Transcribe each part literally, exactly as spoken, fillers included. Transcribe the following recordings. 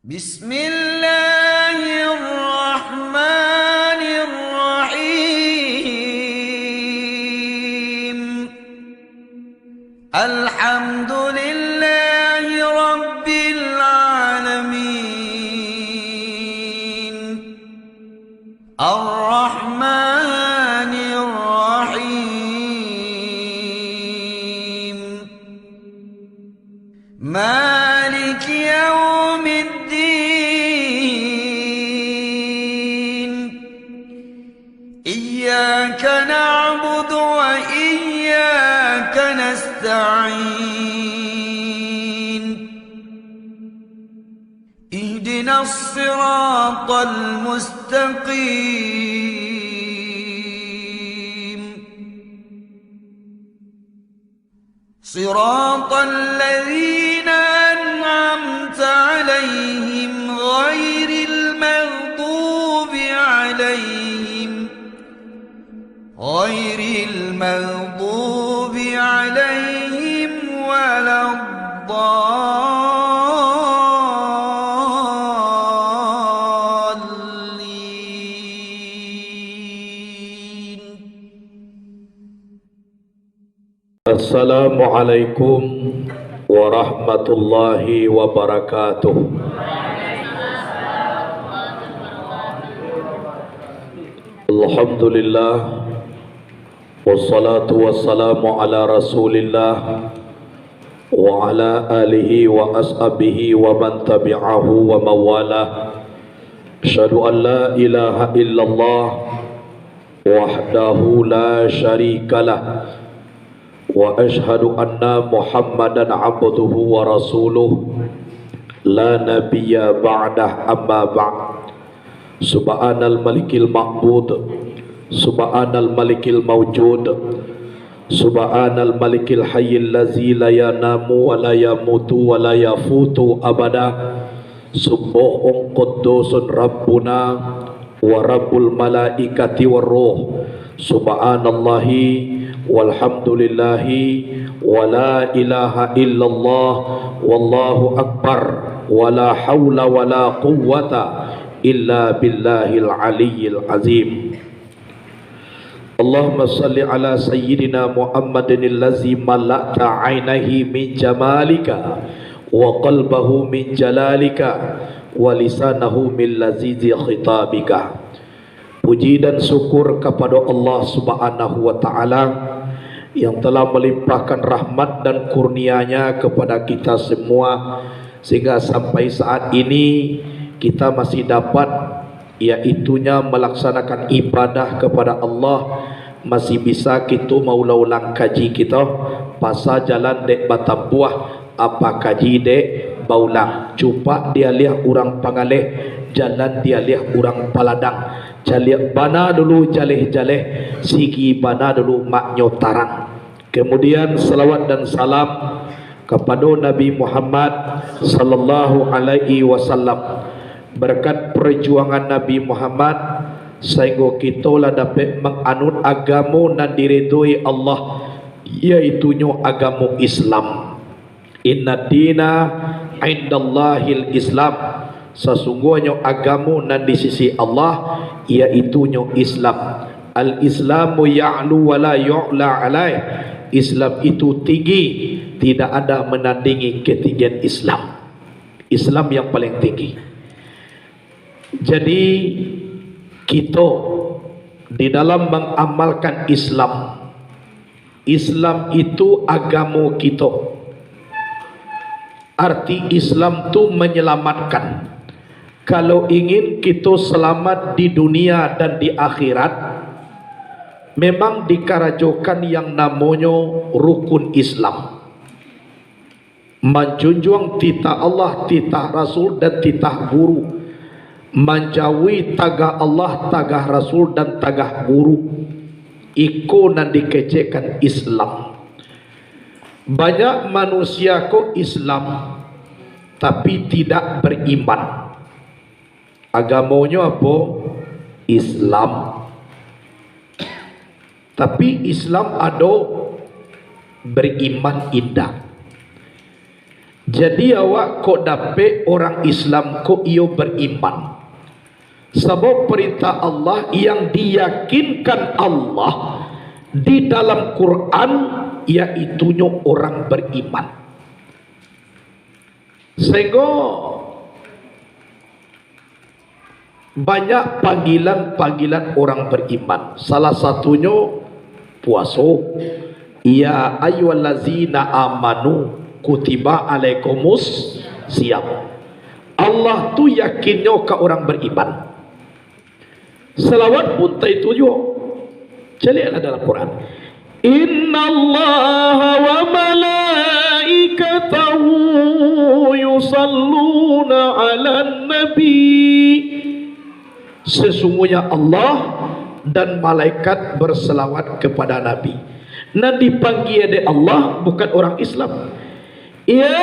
بسم الله الرحمن الرحيم. الحمد لله رب العالمين. الرحمن الرحيم. مالك يوم الدين. إياك نعبد وإياك نستعين. اهدنا الصراط المستقيم. صراط الذين أنعمت عليهم غير المغضوب عليهم، غير المغضوب عليهم ولا الضالين. Assalamualaikum warahmatullahi wabarakatuh. Alhamdulillah, wassalatu wassalamu ala Rasulillah, wa ala alihi wa ashabihi wa man tabi'ahu wa mawalah. Asyhadu an la ilaha illallah wahdahu la syarikalah, wa asyhadu anna Muhammadan abduhu wa rasuluh, la nabiyya ba'dah, amma ba'd. Subhanal malikil ma'bud, subhanal malikil maujud, subhanal malikil hayyil lazi la yanamu wa la yamutu wa la yafutu abada. Subbuhun quddusun Rabbuna wa Rabbul malaikati war ruh. Subhanallahi walhamdulillahi wa la ilaha illallah wallahu akbar wa la haula wa la quwwata illa billahil aliyyil azim. Allahumma shalli ala sayyidina Muhammadin allazi mala'ta ainaihi min jamalika, wa qalbahu min jalalika, wa lisanahu min lazizi khitabika. Puji dan syukur kapado Allah Subhanahu wa Ta'ala, yang telah melimpahkan rahmat dan kurnia-Nya kepada kita semua, sehingga sampai saat ini kita masih dapat, yaitunyo malaksanakan ibadah kepada Allah, masih bisa kito maulang-ulang kaji kito, pasal jalan dek batampuah, apa kaji dek baulang. Cupak dialiah urang Pangaleh, jalan dialiah urang Paladang. Caliak bana dulu jaleh-jaleh, sigi bana dulu maknyo tarang. Kemudian, salawat dan salam kapado Nabi Muhammad sallallahu alaihi wasallam. Berkat perjuangan Nabi Muhammad, sahinggo kito lah dapek manganut agamo nan diridoi Allah, yaitunyo agamo Islam. Inna dina indallahil Islam. Sasungguahnyo agamo nan di sisi Allah, yaitunyo Islam. Al-Islamu ya'lu wa la yu'la alaih. Islam itu tinggi, tidak ada menandingi ketinggian Islam. Islam yang paling tinggi. Jadi, kito di dalam mangamalkan Islam, Islam itu agamo kito. Arti Islam tu menyelamatkan. Kalau ingin kito selamat di dunia dan di akhirat, memang dikarajokan yang namonyo rukun Islam. Manjunjuang titah Allah, titah Rasul, dan titah guru. Manjauhi tagah Allah, tagah Rasul, dan tagah guru. Iko nan dikecekan Islam. Banyak manusia ko Islam, tapi tidak beriman. Agamonyo apo? Islam. Tapi Islam ado, beriman indak. Jadi awak kok dapek orang Islam kok iyo beriman. Sabab perintah Allah yang diyakinkan Allah di dalam Quran, yaitunyo orang beriman. Sehingga banyak panggilan-panggilan orang beriman. Salah satunyo puaso. "Ya ayyuhallazina amanu kutiba alaikumus siyam." Allah tu yakinnyo ka orang beriman. Salawat pun taitu juo. Caliaklah dalam Quran. "Innallaha wa malaikatahu yusalluna 'alan nabi." Sesungguhnya Allah dan malaikat berselawat kepada Nabi. Nan dipanggia dek Allah bukan orang Islam. "Ya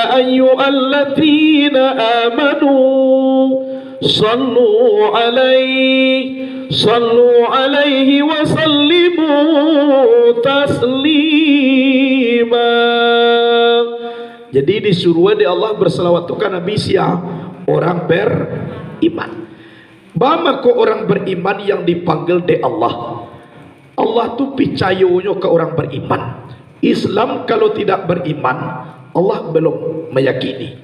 ayyuhalladzina amanu, sallu alaihi, sallu alaihi wa sallimu taslima." Jadi, disuruah dek Allah berselawat tu ka Nabi sia? Orang beriman. Baa mangko orang beriman yang dipanggil dek Allah? Allah tu picayonyo ka orang beriman. Islam kalau tidak beriman, Allah belum meyakini.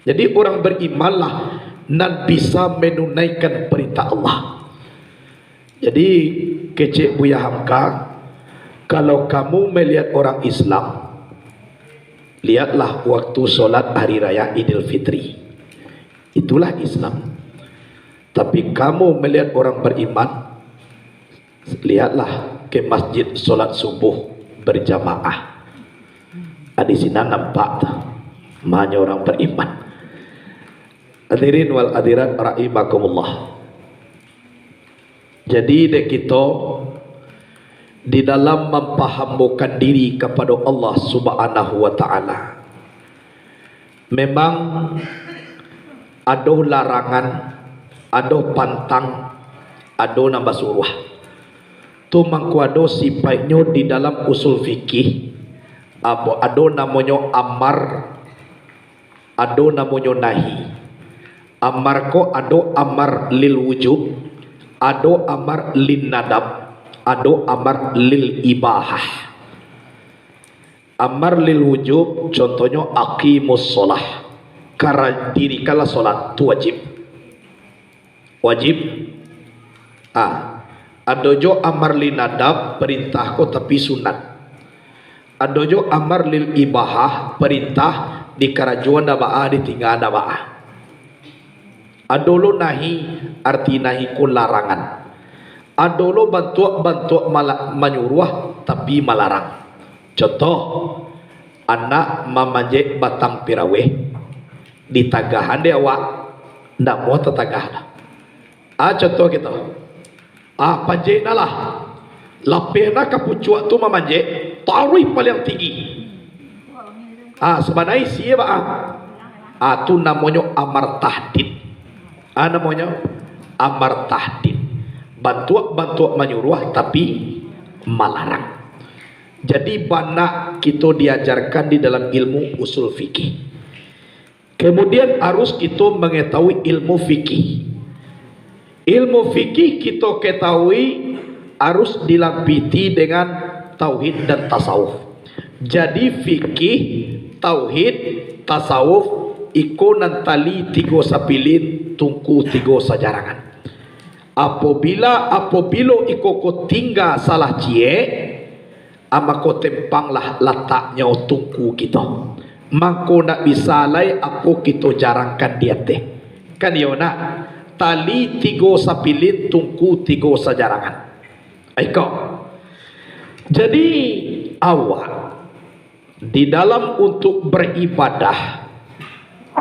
Jadi, orang berimanlah nan bisa menunaikan perintah Allah. Jadi, kecek Buya Hamka, kalau kamu melihat orang Islam, lihatlah waktu solat hari raya Idul Fitri. Itulah Islam. Tapi kamu melihat orang beriman, lihatlah ke masjid solat subuh berjamaah. Ah, di sinan nampak tu, ma nyo orang beriman. Hadirin wal hadirat rahimakumullah. Jadi, dek kito, di dalam mampahambokan diri kapado Allah Subhanahu wa Ta'ala, memang ado larangan, ado pantang, ado nan basuruah. Tu mangko ado sipaiknyo di dalam usul fikih, abo-, ado namonyo amar, ado namonyo nahi. Amar ko ado amar lil wujub, ado amar lin nadab, ado amar lil ibahah. Amar lil wujub, contohnyo, "Aqimus shalah", kara-, dirikanlah solat, tu wajib. Wajib. Ah, ado jo amar lin nadab, perintah ko tapi sunat. Ado jo amar lil ibahah, perintah, dikarajoan ndak baa, ditinggaan ndak baa. Ado lo nahi, arti nahi ko larangan. Ado lo bantuak-bantuak mala-, manyuruah, tapi malarang. Contoh, anak mamanjek batang piraweh, ditagahan dek awak, ndak amuah tatagah lah. Ah, contoh kito. Ah, panjek nah lah. Lapeh nah ka pucuak tu mamanjek, taruih paliang tinggi. Ah, sabanai sia baa. Ah, tu namonyo amar tahdid. Ah, namonyo amar tahdid. Bantuak-bantuak manyuruah tapi malarang. Jadi, bana kito diajarkan di dalam ilmu usul fikih. Kemudian, harus kito mengetahui ilmu fikih. Ilmu fikih kito ketahui harus dilapisi dengan tauhid dan tasawuf. Jadi, fikih, tauhid, tasawuf, iko nan tali tigo sapilin, tungku tigo sajarangan. Apabila, apabilo iko ko tingga salah ciek, ah, mako tempanglah lataknyo tungku kito. Mangko ndak bisa lai apo kito jarangkan di ateh. Kan iyo nak? Tali tigo sapilin, tungku tigo sajarangan. Iko. Jadi, awak di dalam untuk beribadah,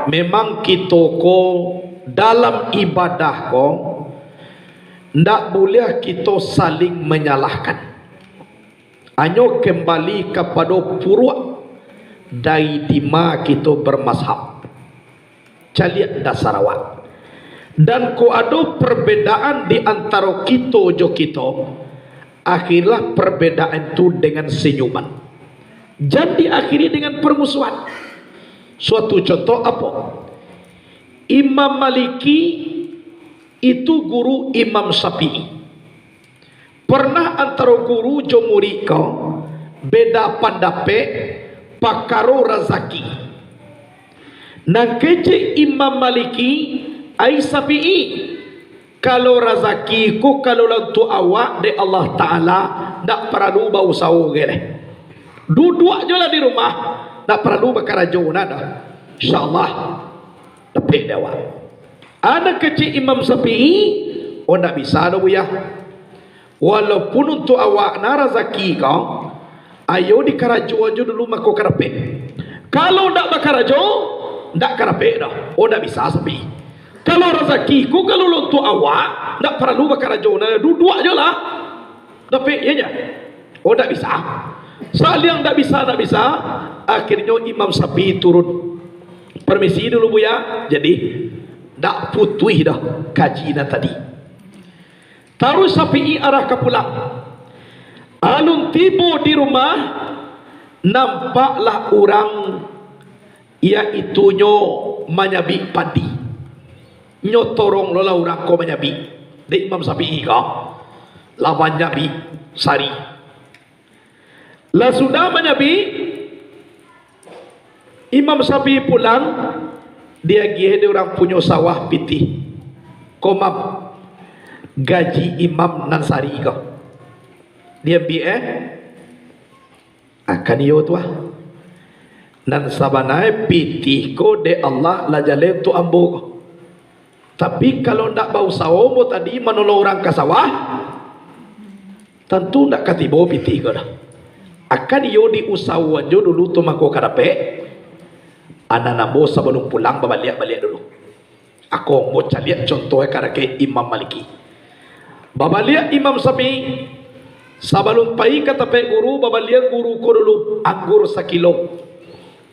memang kito ko dalam ibadah ko ndak buliah kito saling menyalahkan. Hanyo kembali kapado puruak dari dima kito bermazhab. Caliak dasar awak. Dan kok ado perbedaan di antaro kito jo kito, akhirilah perbedaan tu dengan senyuman. Jan diakhiri dengan permusuhan. Suatu contoh apo? Imam Maliki itu guru Imam Syafi'i. Pernah antaro guru jo murid ko beda pandapek pakaro razaki. Nan kecek Imam Maliki, ai Syafi'i, kalau razaki ko kalau lah untuak awak dek Allah Ta'ala, ndak paralu bausaho ge leh. Duduak jo lah di rumah, ndak paralu bakarajo nak doh. Insya Allah, dapek dek awak. Nan kecek Imam Syafi'i, oh ndak bisa doh Buya. Walaupun untuak awak nan razaki ko, ayo dikarajo ajo dulu mako ka dapek. Kalau ndak bakarajo, ndak ka dapek doh. Oh ndak bisa Syafi'i. Kalau razaki ko kalau lah untuak awak, ndak paralu bakarajo, nah, duduak jo lah. Dapek, iyo nyo? Oh ndak bisa. Saliang ndak bisa, ndak bisa, akhirnyo Imam Syafi'i turun. Permisi dulu Buya, jadi ndak putuih doh kaji nan tadi. Taruih Syafi'i arah ka pulang. Alun tibo di rumah, nampaklah urang, yaitunyo manyabik padi. Nyo torong lo lah urang ko manyabik. Dek Imam Syafi'i ko, lah manyabik sari. Lah sudah manyabik, Imam Syafi'i pulang, diagiah dek urang punyo sawah pitih. Ko Mam, gaji imam nan sari ko. Diambiak, eh? Akan iyo tu ah. Nan sabana pitih ko dek Allah lah jaleh untuak ambo ko. Tapi kalau ndak bausaho ambo tadi manolong urang ka sawah, tantu ndak ka tibo pitih ko doh. Akan iyo diusahoan jo dulu tu mangko ka dapek. Anak ambo sabalun pulang babaliak-baliak dulu. Ako ambo caliak contoh ka dakek Imam Maliki. Babaliak Imam Syafi'i, sabalun pai ka tampek guru, babalian guru ko dulu anggur sakilo.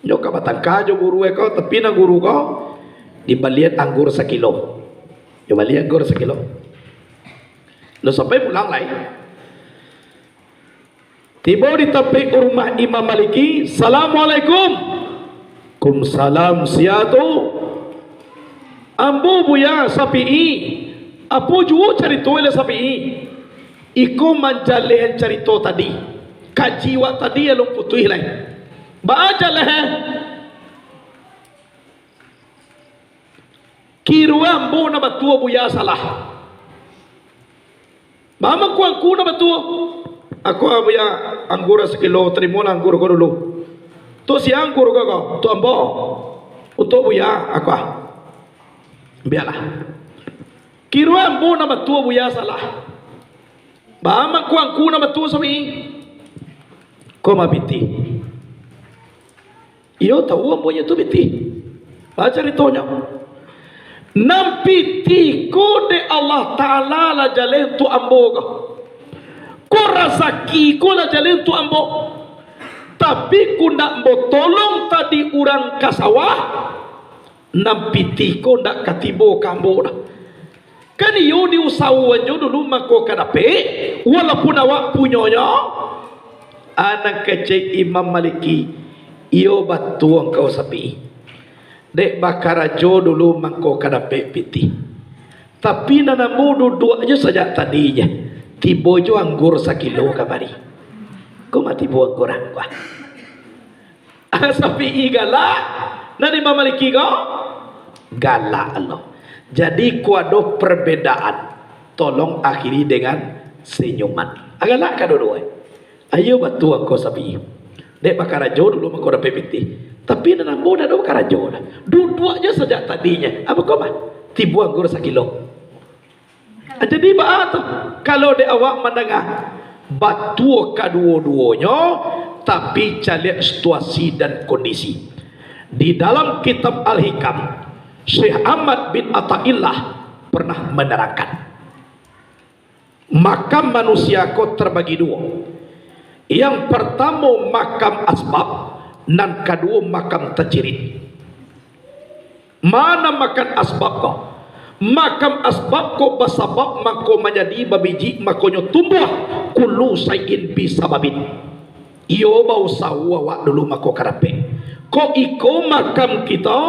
Nyo ka batangka jo guru e ko, tapi nan guru ko dibalian anggur sakilo. Dibalian anggur sakilo. Lah sampai pulang lai. Tibo di tampek rumah Imam Maliki, "Assalamualaikum." "Kumsalam, sia tu?" "Ambo Buya Syafi'i." "Apo juo carito lah Syafi'i?" "Iko manjaleh carito tadi. Kaji wak tadi alun putuih lai." "Baa jaleh?" "Kiro ambo nan batua Buya salah." "Baa mangko angku nan batua?" "Ako Buya anggur sakilo, tarimolah anggur ko dulu." "Untuak sia anggur ko, ko?" "Untuak ambo." "Untuak Buya ako ah." "Bialah." "Kiro ambo nan batua Buya salah." "Baa mangko angku nan batua Syafi'i?" "Ko mah pitih." "Iyo, tahu ambo nyo tu pitih." "Baa caritonyo?" "Nan pitih ko dek Allah Ta'ala lah jaleh untuak ambo ko. Ko razaki ko lah jaleh untuak ambo. Tapi kok ndak ambo tolong tadi urang ka sawah, nan pitih ko ndak ka tibo ka ambo doh. Kan iyo diusahoannyo dulu mangko ka dapek, walaupun awak punyonyo." Anak kecek Imam Maliki, "Iyo batua angku Syafi'i. Dek bakarajo dulu mangko ka dapek pitih. Tapi nan ambo duduak jo sajak tadinyo, tibo jo anggur sakilo kamari." "Ko mah tibo anggur angku ah." Syafi'i galak, nan Imam Maliki ko galak lo. Jadi, kok ado perbedaan, tolong akhiri dengan senyuman. Galak kaduo-duo. "Iyo batua angku Syafi'i. Dek bakarajo dulu mangko dapek pitih. Tapi nan ambo ndak ado bakarajo doh. Duduak jo sajak tadinyo. Apo ko mah? Tibo anggur sakilo." Jadi baa tu, kalau dek awak mandanga, batua kaduo-duonyo, tapi caliak situasi dan kondisi. Di dalam kitab Al-Hikam, Syekh Ahmad bin Athaillah pernah menerangkan, makam manusia ko terbagi duo. Yang pertamo makam asbab, nan kaduo makam tacirit. Mano makam asbab ko? Makam asbab ko basabab mako manjadi babiji, makonyo tumbuah, kullu syai'in bisababin. Iyo, bausawo awak dulu mako ka dapek. Kok iko makam kito,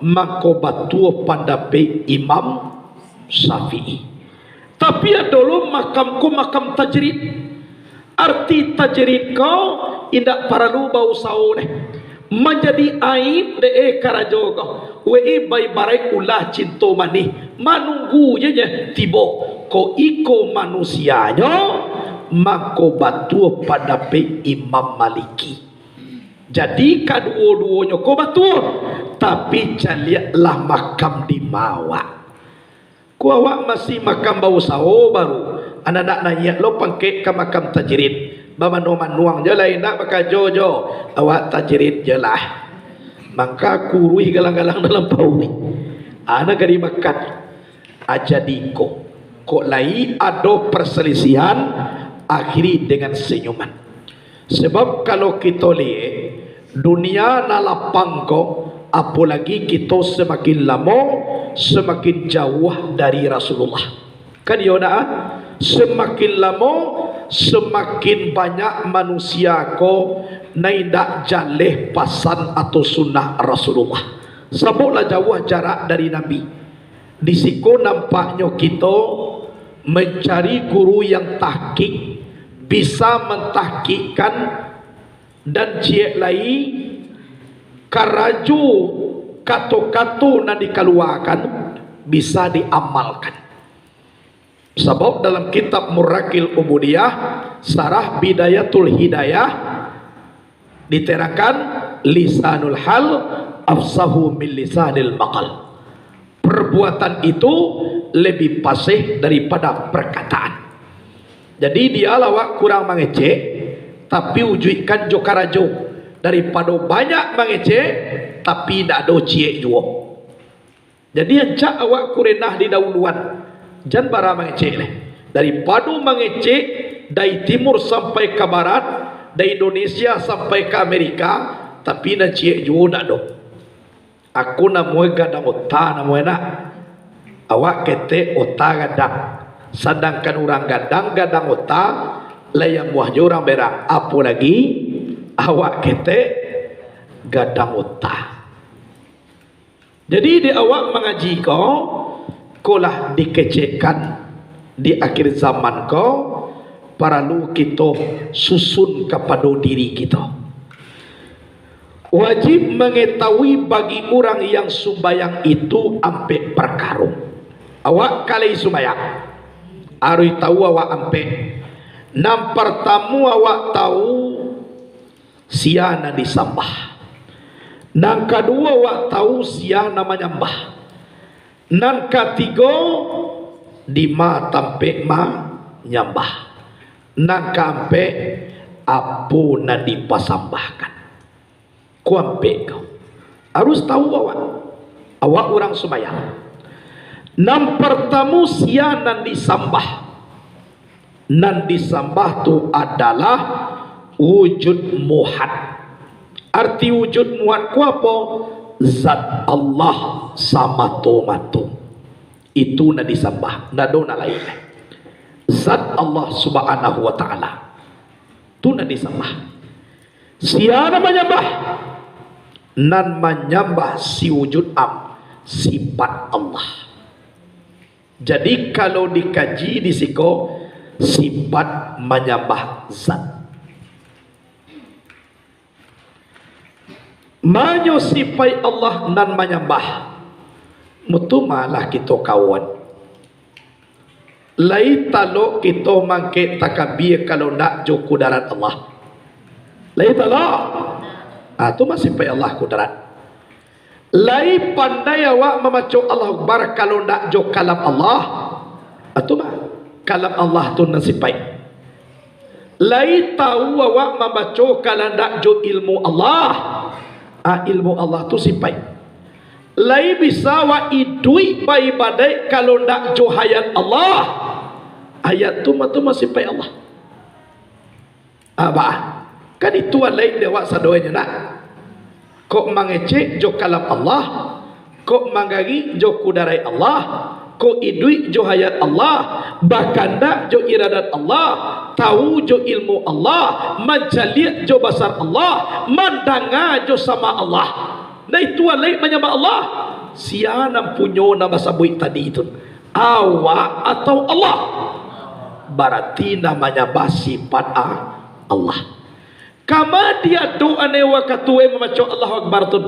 mako batua pandapek Imam Syafi'i. Tapi ado lo makam ko makam tajrid. Arti tajrid ko indak paralu bausawo deh. Manjadi aib dek e karajo ko. Wei, baibaraik ulah cinto manih, manunggu je je tibo. Kok iko manusianyo, mako batua pandapek Imam Maliki. Jadi kaduo-duonyo ko batua, tapi caliaklah makam di ma awak. Ko awak masih makam bausawo baru, anak ndak naiak lo pangkek ka makam tajrid. Bamanuang-manuang je lah, indak bakajo jo. Awak tajrid je lah. Mangka kuruih galang-galang dalam pauih. Anak gari makan. Ajadi ko, kok lai ado perselisihan, akhiri dengan senyuman. Sebab kalau kito liek, dunia nan lapang ko, apolagi kito semakin lamo, semakin jauah dari Rasulullah. Kan iyo ndak, ah? Semakin lamo, semakin banyak manusia ko nan indak jaleh pasan atau sunnah Rasulullah. Sabab lah jauah jarak dari Nabi. Di siko nampaknyo kito mancari guru yang tahqiq, bisa mentahqiqkan, dan ciek lai karajo kato-kato nan dikaluakan bisa diamalkan. Sabab dalam kitab Murraqil Ubudiyah, Sarah Bidayatul Hidayah, diterangkan, "Lisanul hal afsahu min lisanil maqal." Perbuatan itu lebih pasih daripada perkataan. Jadi, dialah awak kurang mangecek, tapi ujuikkan jo karajo, daripado banyak mangecek, tapi indak ado ciek juo. Jadi, ancak awak kurenah didahuluan, jan bara mangecek lai. Daripado mangecek dari timur sampai ka barat, dari Indonesia sampai ka Amerika, tapi nan ciek juo ndak ado. Aku namoe gadang ota namoe nak. Awak ketek ota gadang. Sadangkan urang gadang, gadang ota, lai amuah jo urang berang. Apo lagi awak ketek gadang ota. Jadi, di awak mangaji ko, ko lah dikecekkan di akhir zaman ko, paralu kito susun kapado diri kito. Wajib mangetahui bagi urang yang sumbayang itu ampek parkaro. Awak kalai sumbayang, aruih tahu awak ampek. Nan partamo awak tahu, sia nan disambah. Nan kaduo, awak tahu sia nan manyambah. Nan katigo, dima tampek manyambah. Nan kaampek, apo nan dipasambahkan. Ko ampek ko. Harus tahu awak. Awak urang sumbayang. Nan partamo, sia nan disambah. Nan disambah tu adalah wujud muhad. Arti wujud muhad ko apo? Zat Allah samato-mato. Itu nan disambah, ndak ado nan lain. Zat Allah Subhanahu wa Ta'ala. Tu nan disambah. Sia nan manyambah? Nan manyambah si wujud am, sifat Allah. Jadi, kalau dikaji di siko, sifat manyambah zat. Manyo sifat Allah nan manyambah, mutu malah kito kawan. Lai talok kito mangkek takabia kalau ndak jo kudarat Allah. Lai talok. Ah, tu mah sifat Allah kudarat. Lai pandai awak mambaco Allahu Akbar kalau ndak jo kalam Allah. Ah, tu mah kalam Allah tu nan sifat. Lai tahu awak mambaco kalau ndak jo ilmu Allah. Ah, ilmu Allah tu sifat. Lai bisa awak iduik baibadaik kalau ndak jo hayat Allah. Hayat tu mah, tu mah sifat Allah. Ah, bah. Kan itu alai dek awak sadonyo nak. Kok mangecek jo kalam Allah, kok manggarik jo kudarai Allah, Ko iduik jo hayat Allah, bakandak jo iradat Allah, tahu jo ilmu Allah, mancaliak jo basar Allah, mandanga jo sama Allah. Nah, itu alai manyambah Allah. Sia nan punyo nan basabuik tadi tu? Awak atau Allah? Barati nan manyambah sifat a-, Allah. Kama diadok anai wakatu e mambaco Allahu Akbar tu?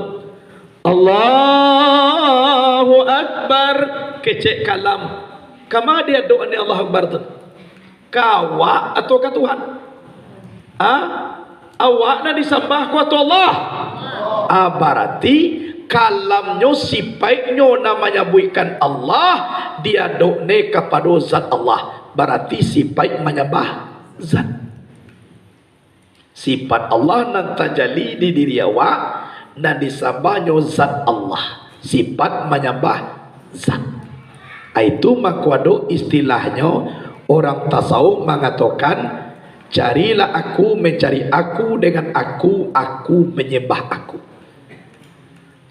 Allahu Akbar, kecek kalam. Kama diadok anai Allahu Akbar tu? Ka awak atau ka Tuhan? Ha? Awak nan disambah ko atau Allah? Ah, barati kalamnyo, sipaiknyo nan manyabuikkan Allah, diadok ne kapado zat Allah. Barati sipaik manyambah zat. Sifat Allah nan tajali di diri awak, nan disambahnyo zat Allah. Sifat manyambah zat. Itu mako ado istilahnyo, urang tasawuf mangatokan, "Carilah aku, mencari aku, dengan aku, aku menyembah aku."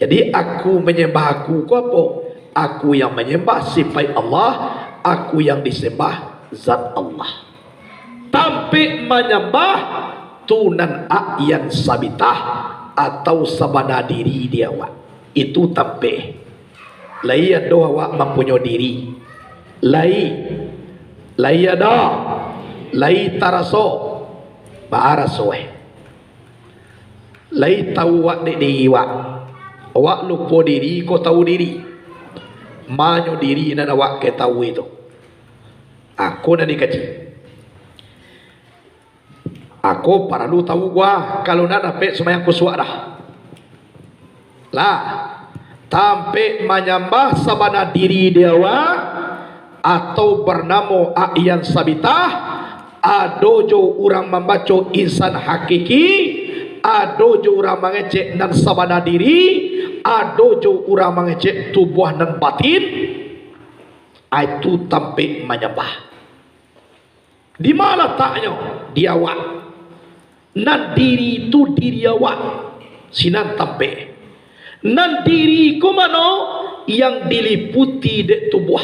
Jadi, aku manyambah aku ko apo? Aku yang manyambah sipaik Allah, aku yang disambah zat Allah. Tampek manyambah tu nan a'yan sabitah atau sabana diri di awak. Itu tampek. Lai ado awak mampunyo diri? Lai. Lai ado. Lai taraso. Baraso, eh. Lai tahu awak dek diri awak. Awak lupo diri ko tahu diri. Manyo diri nan awak ka tahu itu. Ako nan dikaji. Ako paralu tahu gua, kalau ndak dapek sumbayang kusuak dah. Lah, tampek manyambah sabana diri di awak, atau banamo a'yan sabitah, ado jo urang mambaco insan hakiki, ado jo urang mangecek nan sabana diri, ado jo urang mangecek tubuah nan batin, itu tampek manyambah. Di ma lataknyo? Di awak. Nan diri tu diri awak, sinan tampek. Nan diri ko mano? Yang diliputi dek tubuah.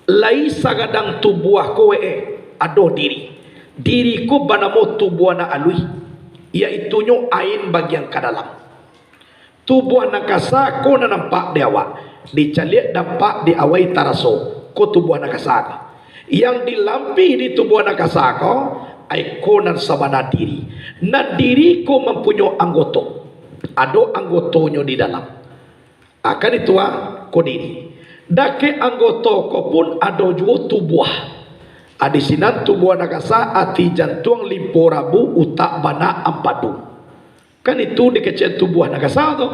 Lai sagadang tubuah ko, eh, ado diri. Diri ko banamo tubuah nan aluih, yaitunyo ain bagian ka dalam. Tubuah nan kasa ko nan nampak di awak, dicaliak nampak di awai taraso, ko tubuah nan kasa ko. Yang dilampih di tubuah nan kasa ko, ai ko nan sabana diri. Nan diri ko mampunyo anggoto. Ado anggotonyo di dalam. Akan itu, ah, ko diri. Dakek anggoto ko pun ado juo tubuah. Ah, di sinan tubuah nan kasa, ati, jantuang, limpo, rabu, utak, banak, ampadu. Kan itu dikecek tubuah nan kasa tu.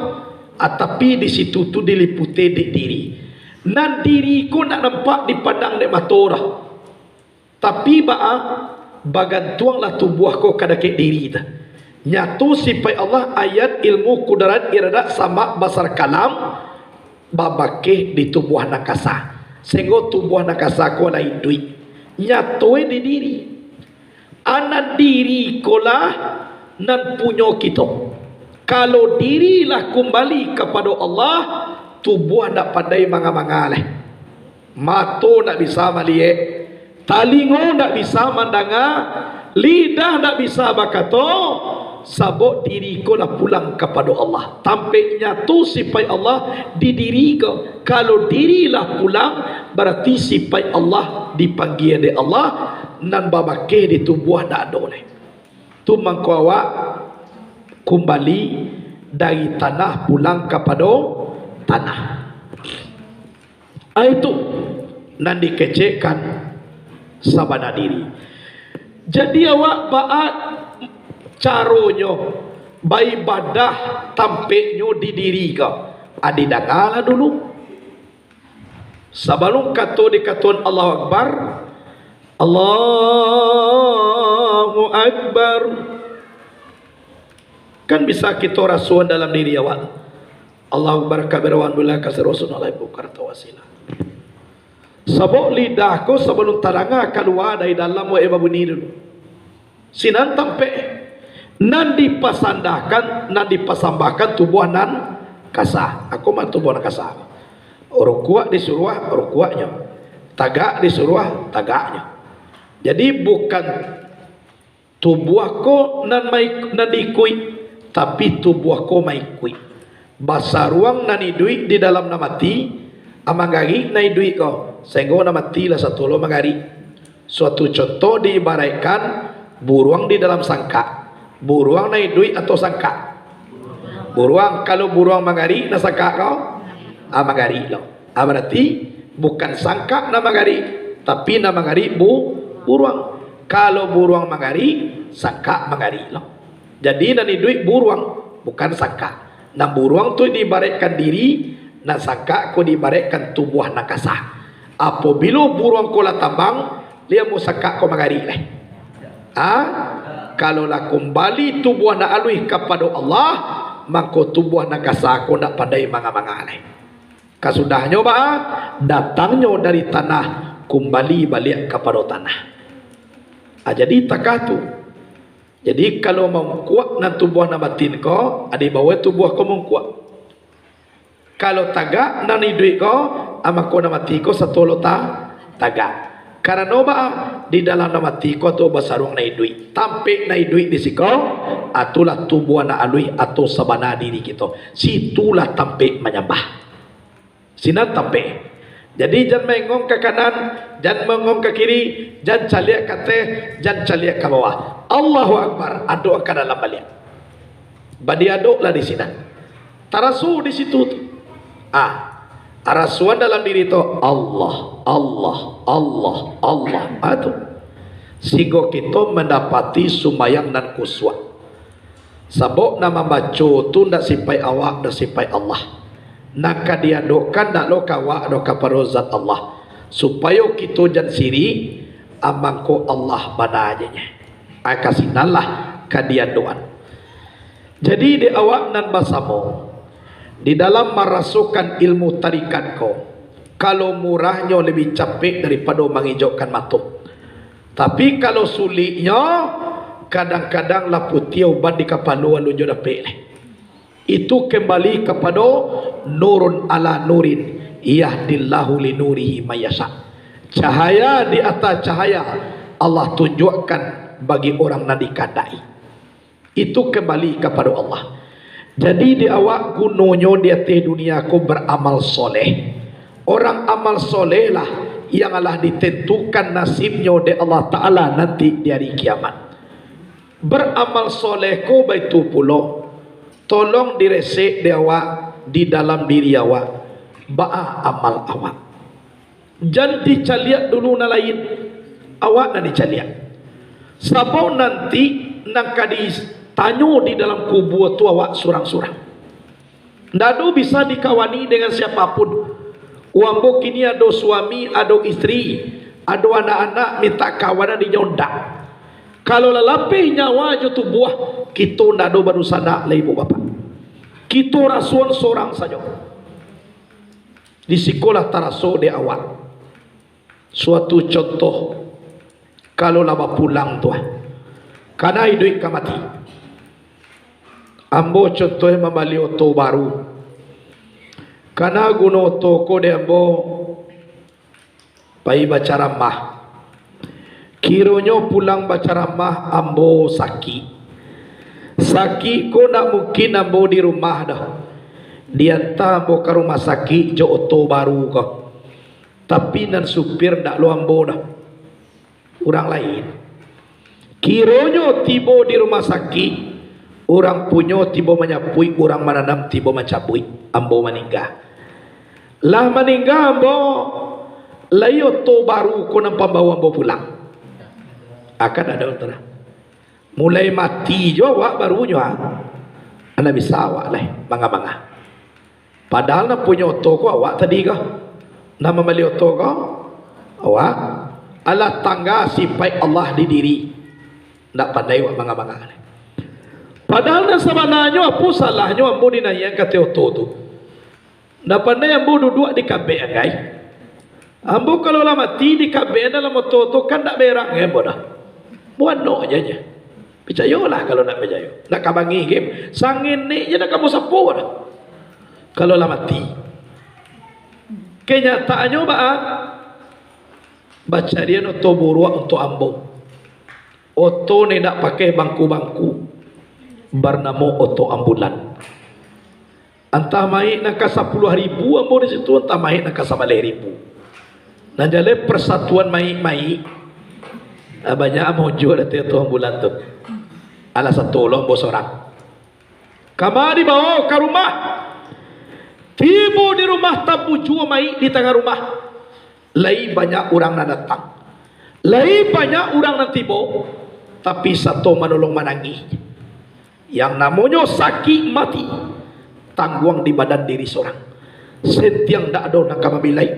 Ah, tapi di situ tu diliputi dek diri. Nan diri ko ndak nampak dipandang dek mato doh. Tapi baa, bagantuanglah tubuah ko ka dakek diri tu. Nyato sipaik Allah, ayat, ilmu, kudarat, iradat, samak, basar, kalam, babakeh di tubuah nan kasa. Sehinggo tubuah nan kasa ko lah iduik. Nyato e di diri. Anan diri ko lah nan punyo kito. Kalau diri lah kumbali kapado Allah, tubuah ndak pandai manga-manga lai. Mato ndak bisa maliek, talingo ndak bisa mandanga, lidah ndak bisa bakato, sabab diri ko lah pulang kapado Allah. Tampek nyato sipaik Allah di diri ko. Kalau diri lah pulang, barati sipaik Allah dipanggia dek Allah, nan babakeh di tubuah ndak ado lai. Tu mangko awak kumbali dari tanah pulang kapado tanah. Ah, itu nan dikecekkan sabana diri. Jadi, awak baa caronyo baibadah tampeknyo di diri ko? Ah, didangalah dulu. Sabalum kato dikatoan Allahu Akbar, Allahu Akbar. Kan bisa kito rasoan dalam diri awak. Allahu Akbar kabira, walhamdulillah katsira, wa subhanallahi bukratan wa asila. Sabab lidah ko sabalum tadanga kalua dari dalam, wak, eh, babunyi dulu. Sinan tampek nan dipasandahkan, nan dipasambahkan tubuah nan kasa. Ako mah tubuah nan kasa. Rukuak disuruah, rukuaknyo. Tagak disuruah, tagaknyo. Jadi, bukan tubuah ko nan mai-, nan diikuik, tapi tubuah ko maikuik. Basaruang nan iduik di dalam nan mati, a, manggarik nan iduik ko, sainggo nan mati lah satolo manggarik. Suatu contoh diibaraikkan buruang di dalam sangkak. Buruang nan iduik atau sangkak? Buruang. Kalau buruang manggarik, nan sangkak ko? Ah, manggarik lo. Ah, bararti bukan sangkak nan manggarik, tapi nan manggarik bu-, buruang. Kalau buruang manggarik, sangkak manggarik lo. Jadi, nan iduik buruang, bukan sangkak. Nan buruang tu diibaraikkan diri, nan sangkak ko diibaraikkan tubuah nan kasa. Apobilo buruang ko lah tambang, lai ambo sangkak ko manggarik lai. Ha? Kalau lah kumbali tubuah nan aluih kapado Allah, mangko tubuah nan kasa ko ndak pandai manga-manga lai. Kasudahnyo baa? Datangnyo dari tanah, kumbali baliak kapado tanah. Ah, jadi takah tu. Jadi, kalau maungkuak nan tubuah nan batin ko, a, dibawa tubuah ko maungkuak. Kalau tagak nan iduik ko, a, mako nan mati ko satolo ta-, tagak. Karano baa? Di dalam nan mati ko tu basaruang nan iduik. Tampek nan iduik di siko, a, tulah tubuah nan aluih atau sabana diri kito. Situlah tampek manyambah. Sinan tampek. Jadi, jan maengong ka kanan, jan maengong ka kiri, jan caliak ka ateh, jan caliak ka bawah. Allahu Akbar, adok ka dalam baliak. Badiadoklah di sinan. Taraso di situ tu. Ah, arasuan dalam diri tu, Allah, Allah, Allah, Allah. Ah, tu. Sehingga kito mandapati sumbayang nan khusyuk. Sabab nan mambaco tu ndak sipaik awak, ndak sipaik Allah. Nan ka diadokkan ndak lo ka awak doh, kapado Zat Allah. Supayo kito jan sirik, a, mangko Allah bana aja nyo. Ai, ka sinanlah ka diadokan. Jadi, dek awak nan basamo, di dalam marasokan ilmu tarikat ko, kalau murahnyo labiah capek daripado mangijokkan mato. Tapi, kalau suliknyo, kadang-kadang lah putiah uban di kapalo alun juo dapek lai. Itu kembali kapado nurun ala nurin, yahdillahu linurihi mayasya. Cahaya di ateh cahaya Allah tunjuakkan bagi urang nan dikandaki. Itu kembali kapado Allah. Jadi, dek awak, gunonyo di ateh dunia ko baramal soleh. Urang amal soleh lah yang alah ditentukan nasibnyo dek Allah Ta'ala nanti di ari kiamat. Baramal soleh ko baitu pulo, tolong diresek dek awak di dalam diri awak, baa amal awak. Jan dicaliak dulu nan lain, awak nan dicaliak. Sabab nanti nan ka ditanyo di dalam kubua tu awak surang-surang. Ndak ado bisa dikawani dengan siapapun. Ambo kini ado suami, ado istri, ado anak-anak mintak kawanan inyo ndak. Kalau lah lapeh nyawa jo tubuah, kito ndak ado badunsanak lai, ibu bapak. Kito rasuan sorang sajo. Di sikolah taraso dek awak. Suatu contoh, kalau lah bapulang tu, ah, kana iduik ka mati. Ambo contoh mambali oto baru. Kana guno oto ko dek ambo pai bacaramah. Kironyo pulang bacaramah, ambo sakik. Sakik ko ndak mungkin ambo di rumah doh. Dianta ambo ka rumah sakik jo oto baru ko. Tapi nan supir ndak lo ambo doh. Urang lain. Kironyo tibo di rumah sakik, urang punyo tibo manyapuik, urang mananam tibo mancabuik, ambo maningga. Lah maningga ambo, lai oto baru ko nan pambawo ambo pulang. Akan ado tu lah. Mulai mati jo awak barunyo, ah. Ndak bisa awak lai manga-manga. Padahal nan punyo oto ko awak tadi ko. Nan mambali oto ko awak. Alah tangga sipaik Allah di diri. Ndak pandai awak manga-manga lai. Padahal nan sabananyo apo salahnyo ambo dinaiakan ka ateh oto tu? Ndak pandai ambo duduak di kabek anggai. Ambo kalau lah mati di kabek dalam oto tu kan ndak berang ambo dah. Buanok je, je. Picayolah kalau ndak picayo. Ndak ka bangih game. Sangenek je ndak ka ambo sapo dah. Kalau lah mati. Kenyataannyo baa? Bacarian oto buruak untuak ambo. Oto nan indak pakai bangku-bangku, barnamo oto ambulan. Antah maik nan ka sapuluah ribu ambo di situ, antah maik nan ka sabaleh ribu. Nan jaleh persatuan maik-maik, ah, banyak amuah juo dati oto ambulan tu. Alah, sato lo ambo sorang. Kama dibawo ka rumah. Tibo di rumah, tabujua maik di tangah rumah. Lai banyak urang nan datang. Lai banyak urang nan tibo, tapi sato manolong manangih. Yang namonyo sakik mati, tangguang di badan diri sorang. Sentiang ndak ado nan ka mamilai,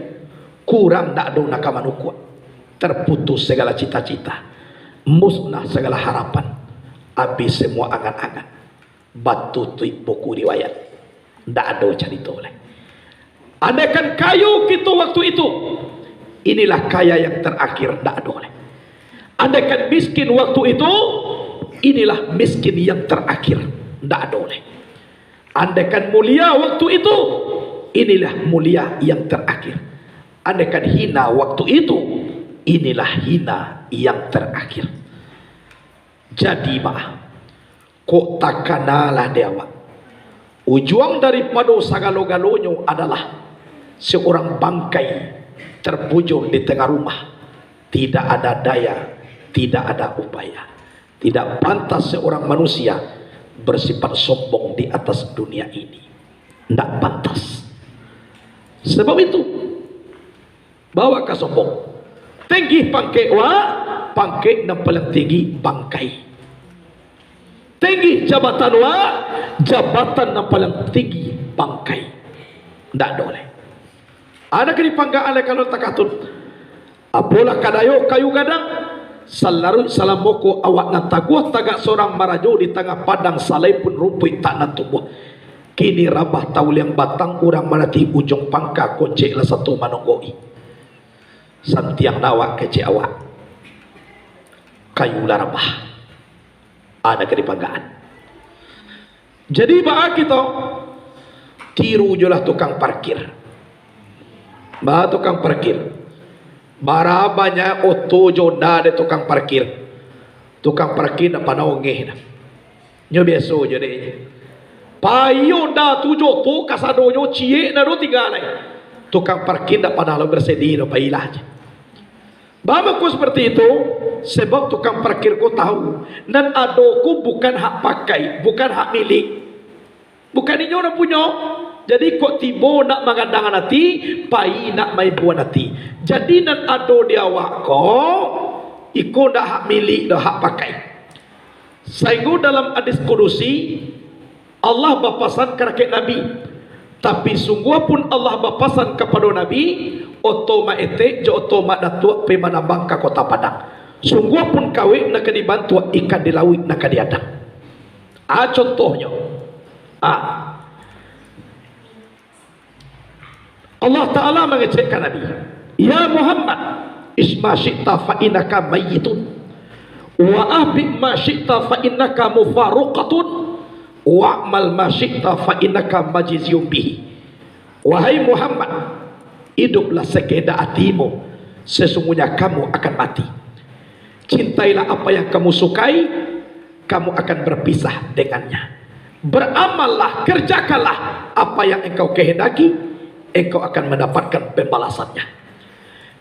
kurang ndak ado nan ka manukuak. Terputus segala cita-cita, musnah segala harapan, abih semua angan-angan. Batutuik buku riwayat. Ndak ado carito lai. Andaikan kayo kito waktu itu, inilah kaya yang terakhir, ndak ado lai. Andaikan miskin waktu itu, inilah miskin yang terakhir, ndak ado lai. Andaikan mulia waktu itu, inilah mulia yang terakhir. Andaikan hina waktu itu, inilah hina yang terakhir. Jadi, baa, kok takanalah dek awak, ujuang daripado sagalo-galonyo adalah seorang bangkai terbujur di tengah rumah, tidak ada daya, tidak ada upaya. Tidak pantas seorang manusia bersifat sombong di atas dunia ini. Ndak pantas. Sebab itu, baa ka sombong. Tinggi pangkek wak, pangkek nan paling tinggi bangkai. Tinggi jabatan wak, jabatan nan paling tinggi bangkai. Ndak ado lai. Anak di panggaan lai kalau takatun. Apolah kadayo kayu gadang, salaruik salamoko awak nan taguah tagak sorang marajo di tangah padang, salai pun rumpuik tak nan tumbuah. Kini rabah tauliang batang, urang manati ujuang pangka, kocek lah sato manonggoi. Santiang lah awak kecek awak, kayu lah rabah. Anak di panggaan. Jadi, baa kito? Tiru jolah tukang parkir. Baa tukang parkir? Bara banyak oto jo onda dek tukang parkir. Tukang parkir ndak panah ongeh doh. Nyo biaso jo dek. Pai onda tu jo oto kasadonyo, ciek ndak do tingga lai. Tukang parkir ndak panah lo bersedi doh, pailah je. Baa mangko seperti itu? Sebab tukang parkir ko tahu, nan ado ko bukan hak pakai, bukan hak milik. Bukan inyo nan punyo. Jadi, kok tibo nak mangadangan ati, pai nak maibuan ati. Jadi, nan ado di awak ko, iko ndak hak milik doh, hak pakai. Sainggo dalam hadis kudusi, Allah bapasan kabake Nabi, tapi sungguah pun Allah bapasan kapado Nabi, oto Mak Etek jo oto Mak Datuak pai manambang ka Kota Padang. Sungguah pun kawek nan ka dibantuak, ikan di lauik nan ka diadang. Ah, contohnyo. Ah. Allah Ta'ala mangecek ka Nabi, "Ya Muhammad, ish ma syi'ta fa innaka mayyitun, wa ahbib ma syi'ta fa innaka mufaraqatun, wa'mal ma syi'ta fa innaka majziyun bihi." Wahai Muhammad, iduplah sakehendak atimu, sesungguhnya kamu akan mati. Cintailah apa yang kamu sukai, kamu akan berpisah dengannya. Beramallah, kerjakanlah apa yang engkau kehendaki, engkau akan mendapatkan pembalasannya.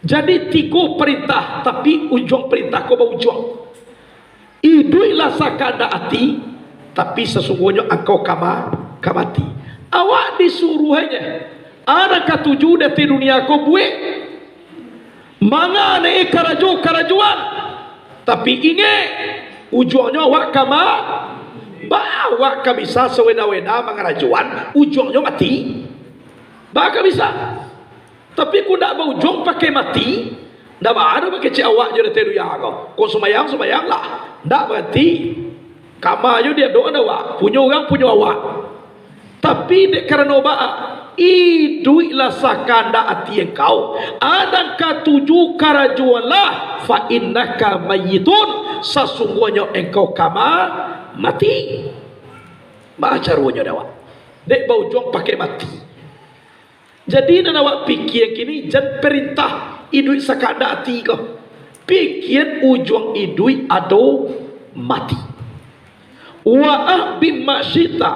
Jadi, tigo perintah, tapi ujuang perintah ko baujuang. Iduiklah sakandak ati, tapi sasungguahnyo angkau ka ma-, ka mati. Awak disuruah aja. Anak katuju dek dunia ko buek. Manganai karajo-karajoan. Tapi ingek, ujuangnyo awak ka ma-, ba awak ka bisa sawena-wena mangarajoan, ujuangnyo mati. Ba ka bisa. Tapi kok ndak baujuang pakai mati, ndak baa doh bakecek awak jo dek dunia ko. Kok sumbayang, sumbayanglah. Ndak baranti. Kama jo diadokan awak. Punyo urang, punyo awak. Tapi dek karano baa, iduiklah sakandak ati engkau. Anak katuju karajoanlah, fa innaka mayyitun, sasungguahnyo engkau ka ma-, mati. Baa caronyo dek awak? Dek baujuang pakai mati. Jadi, nan awak pikia kini, jan perintah Iduik sakadak ati ko. Pikian ujuang iduik ado mati. Wa ahbib ma syi'ta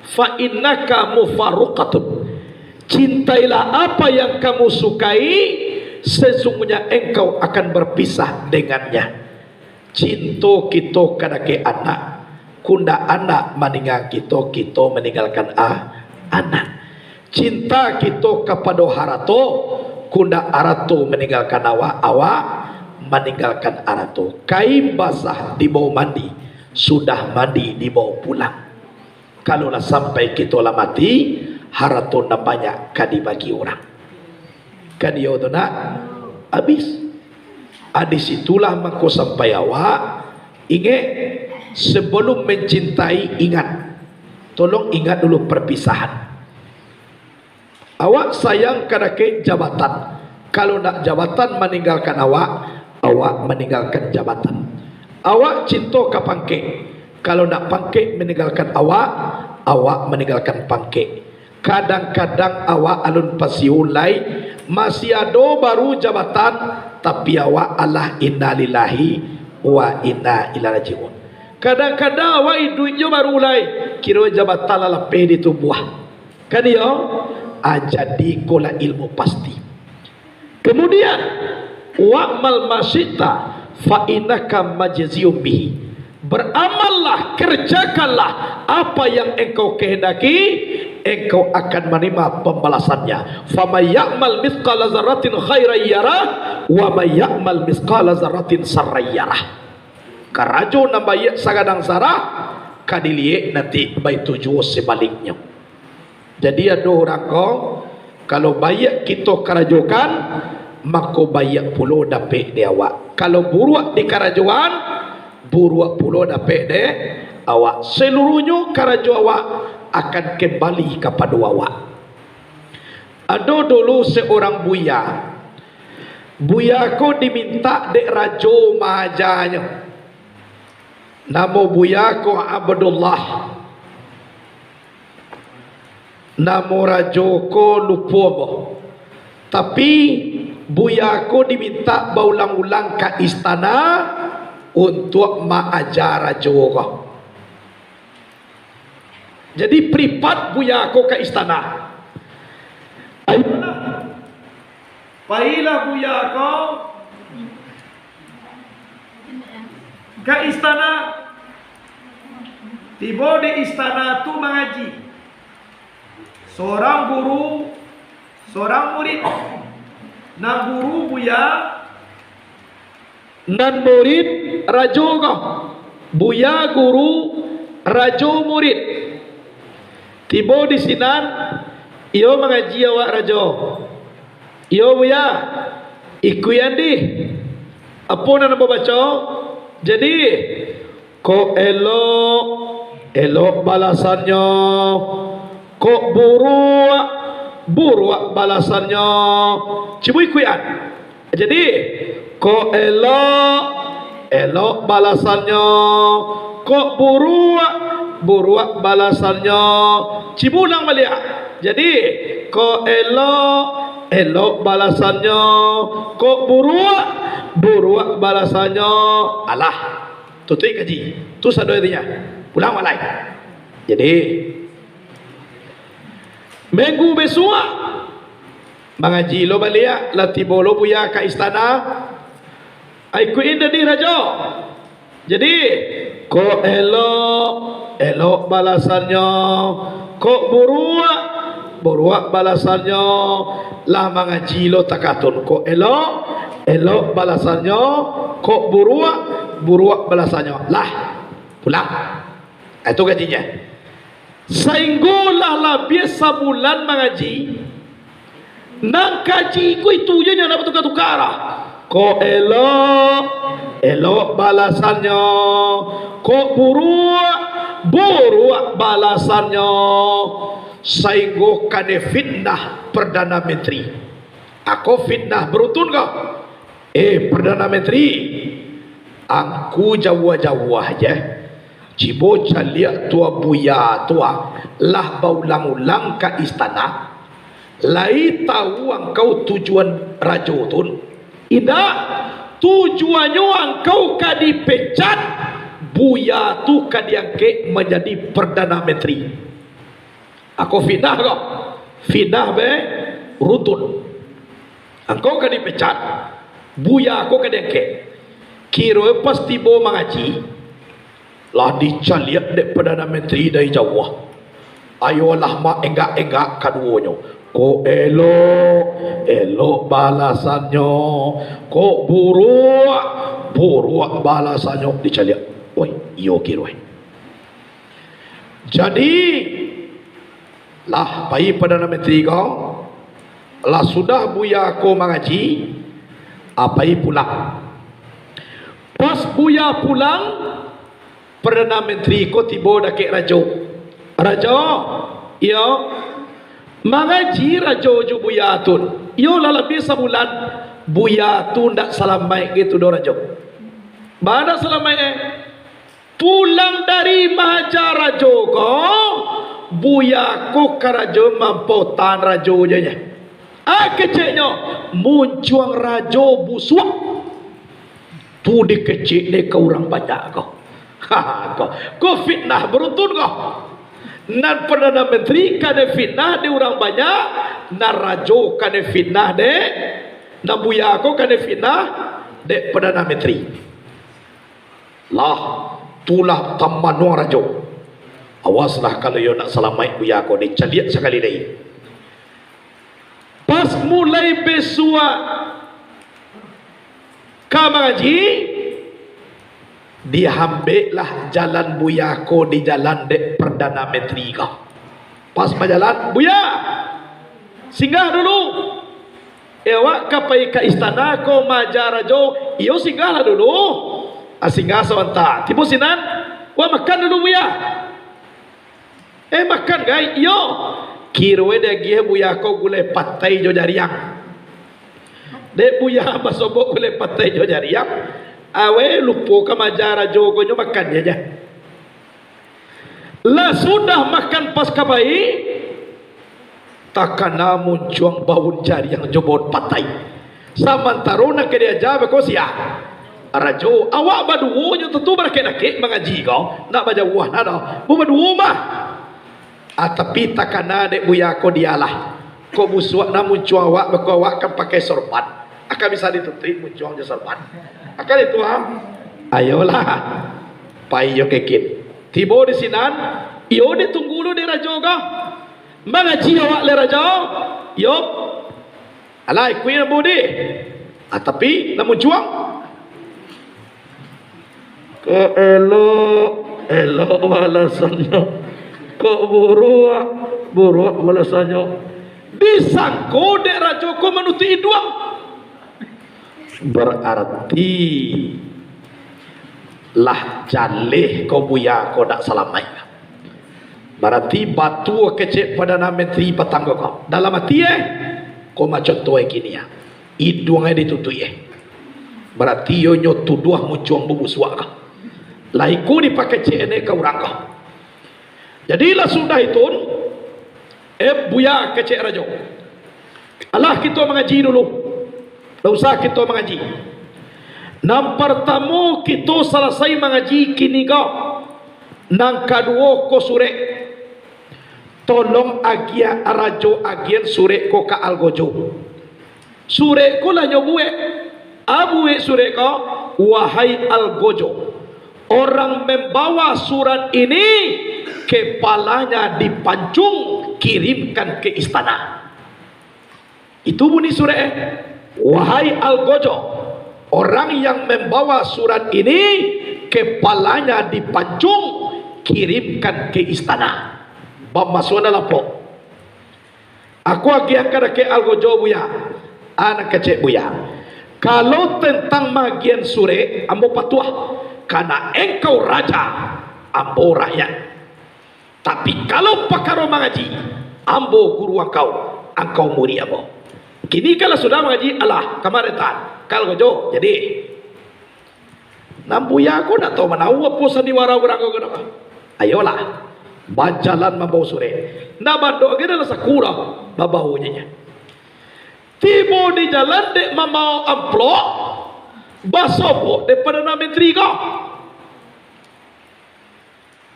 fa innaka mufaraqatun. Cintailah apa yang kamu sukai, sesungguhnya engkau akan berpisah dengannya. Cinto kito kadake anak, kundak anak maningga kito, kito maninggalkan a-, anak. Cinta kito kapado harato, kundak arato maninggalkan awak, awak maninggalkan arato. Kain basah dibawa mandi, sudah mandi dibawa pulang. Kalau lah sampai kito lah mati, harato nan banyak ka dibagi urang. Kan iyo tu nak? Habis. Ah, di situlah mako sampai awak, ingek, sebelum mencintai, ingat. Tolong ingat dulu perpisahan. Awak sayang kadake jabatan. Kalau nak jabatan maninggalkan awak, awak maninggalkan jabatan. Awak cinto ka pangkek. Kalau nak pangkek maninggalkan awak, awak maninggalkan pangkek. Kadang-kadang awak alun pasiun lai, masih ado baru jabatan, tapi awak alah innalillahi wa inna ilaihi rajiun. Kadang-kadang awak iduik jo baru lai, kiro jabatan lah lapeh di tubuah. Kan iyo? Ah, jadi ko lah ilmu pasti. Kemudian, wa'mal ma syi'ta fa innaka majziyun bihi. Beramallah, kerjakanlah apa yang engkau kehendaki, engkau akan menerima pembalasannya. Faman ya'mal mitsqala dzarratin khairan yarah, wa man ya'mal mitsqala dzarratin syarran yarah. Karajo nan baiak sagadang zarah, ka diliek nanti, baitu juo sabaliknyo. Jadi, ado urang ko, kalau baiak kito karajokan, mako baiak pulo dapek dek awak. Kalau buruak di karajoan, buruak pulo dapek dek awak. Seluruhnyo karajo awak akan kembali kapado awak. Ado dulu seorang buya. Buya ko dimintak dek rajo maajanyo. Namo buya ko Abdullah. Namo rajo ko lupo ambo. Tapi, buya ko dimintak baulang-ulang ka istana untuak maaja rajo ko. Jadi, pripat buya ko ka istana. Pailah buya ko ka istana. Tibo di istana tu mangaji. Sorang guru, sorang murid. Nan guru buya, nan murid rajo ko. Buya guru, rajo murid. Tibo di sinan, iyo mangaji awak rajo. Iyo, buya, ikuian dih. Apo nan ambo baco? Jadi, kok elok, elok balasannyo. Kok buruak, buruak balasannyo. Cubo ikuian. Jadi, kok elok, elok balasannyo. Kok buruak, buruak balasannyo. Cubo ulang baliak. Jadi, kok elok, elok balasannyo. Kok buruak, buruak balasannyo. Alah, tutuik kaji. Tu sado intinyo. Pulang awak lai. Jadi, minggu bisuak, mangaji lo baliak, lah tibo lo buya ka istana. Ikuian dih rajo. Jadi, kok elok, elok balasannyo. Kok buruak, buruak balasannyo. Lah mangaji lo takatun. Kok elok, elok balasannyo. Kok buruak, buruak balasannyo. Lah, pulang. Ah, itu kajinyo. Sainggo lah labiah sabulan mangaji, nan kaji ko itu je nyo, ndak batuka-tuka lah. Kok elok, elok balasannyo. Kok buruak, buruak balasannyo. Sainggo kanai fitnah Perdana Menteri. Ako fitnah baruntun ko? Eh, Perdana Menteri, angku jauah-jauah je. Cubo caliak tu buya tu, ah, lah baulang-ulang ka istana, Lai tahu angkau tujuan rajo tu? Indak. Tujuannyo angkau ka dipecat, buya tu ka diangkek manjadi Perdana Menteri. Ako fitnah ko. Fitnah be runtun. Angkau ka dipecat, buya ko ka diangkek. Kiro pas tibo mangaji, lah dicaliak dek Perdana Menteri dari jauah. Ayolah maenggak-enggak kaduonyo. Kok elok, elok balasannyo. Kok buruak, buruak balasannyo. Dicaliak. Oi, iyo kiro, eh. Jadi, lah pai Perdana Menteri ko, lah sudah buya ko mangaji, ah, pai pulang. Pas buya pulang, Perdana Menteri ko tibo dakek rajo. "Rajo, iyo, mangaji rajo jo buya tu. Iyo lah labiah sabulan, buya tu ndak salamaik gitu doh, rajo." "Baa ndak salamaik, eh?" "Pulang dari maaja rajo ko, buya ko karajo mampautan rajo jo nyo. Ah, keceknyo, muncuang rajo busuak. Tu dikecek dek ka urang banyak ko." Ha, ko, ko fitnah baruntun ko. Nan Perdana Menteri kanai fitnah dek urang banyak, nan rajo kanai fitnah dek, nan buya ko kanai fitnah dek Perdana Menteri. Lah, tu lah tamanuang rajo. Awaslah, kalau iyo nak salamaik buya ko, dicaliak sakali lai. Pas mulai bisuak ka mangaji, diambeklah jalan buya ko dijalan dek Perdana Menteri ko. Pas bajalan, "Buya, singgah dulu. Eh, awak ka pai ka istana ko maaja rajo, iyo singgahlah dulu. Ah, singgah sabanta. Tibo sinan, wak makan dulu, Buya." "Eh, makan gai?" "Iyo." Kiroe diagiah buya ko gulai patai jo jariang. Dek buya basobok gulai patai jo jariang, awak lupo ka maaja rajo ko, nyo makan je, je. Lah sudah makan pas ka pai, takana muncuang baun jariang jo baun patai. Samantaro nan ka diaja beko sia? Rajo. Awak baduo nyo tantu badakek-dakek mangaji ko, nak bajauah nak doh. Baduo mah. Ah, tapi takana dek buya ko dialah. Kok busuak nan muncuang awak, beko awak kan pakai sorban. Akan bisa ditutuik muncuang jo sorban. Akan itu, ah. Ayolah. Pai iyo keket. Tibo di sinan, iyo ditunggu lu dek rajo ko. "Mangaji awak lai, rajo?" "Iyo." "Alah, ikuik nan budi." Ah, tapi nan muncuang, "Kok elok, elok balasannyo. Kok buruak, buruak balasannyo." Disangko dek rajo ko manutuik iduang. Bararti lah jaleh ko buya ko dak salamaik. Bararti batua kecek Perdana Menteri patang ko. Dalam ati, eh, ko macam tu, eh, kini, ah. Iduang, eh, ditutuik, eh. Bararti iyo nyo tuduah muncuang babusuak ko. Lah iko dipakecek, eh, ka urang ko. Jadi lah sudah itu, eh, buya kecek rajo. Alah, kito mangaji dulu. Ndak usah kito mangaji. Nan partamo kito salasai mangaji kini ko. Nan kaduo ko surek. Tolong agiah rajo agian surek ko ka Algojo. Surek ko lah nyo buek. A buek surek ko, "Wahai Algojo, orang membawa surat ini kepalanya dipancung, kirimkan ke istana." Itu bunyi surek, eh. "Wahai Algojo, orang yang membawa surat ini kepalanya dipancung, kirimkan ke istana." Bamasuak dalam lapok. Aku agiah ka dakek Algojo, buya. Anak kecek buya. Kalau tentang maagian surek, ambo patuah. Karena engkau raja, ambo rakyat. Tapi kalau pakaro mangaji, ambo guru angkau, angkau murid ambo. Kini kalau sudah mangaji, alah, kamaretan. Kalau Algojo, jadi. Nan buya ko ndak tahu manau apo sandiwara urang ko, kenapa? Ayolah. Bajalan mambawo surek. Ndak bado gai dalam saku doh, babawo je nyo. Tibo di jalan dek mambawo amplop, basobok dek Perdana Menteri ko.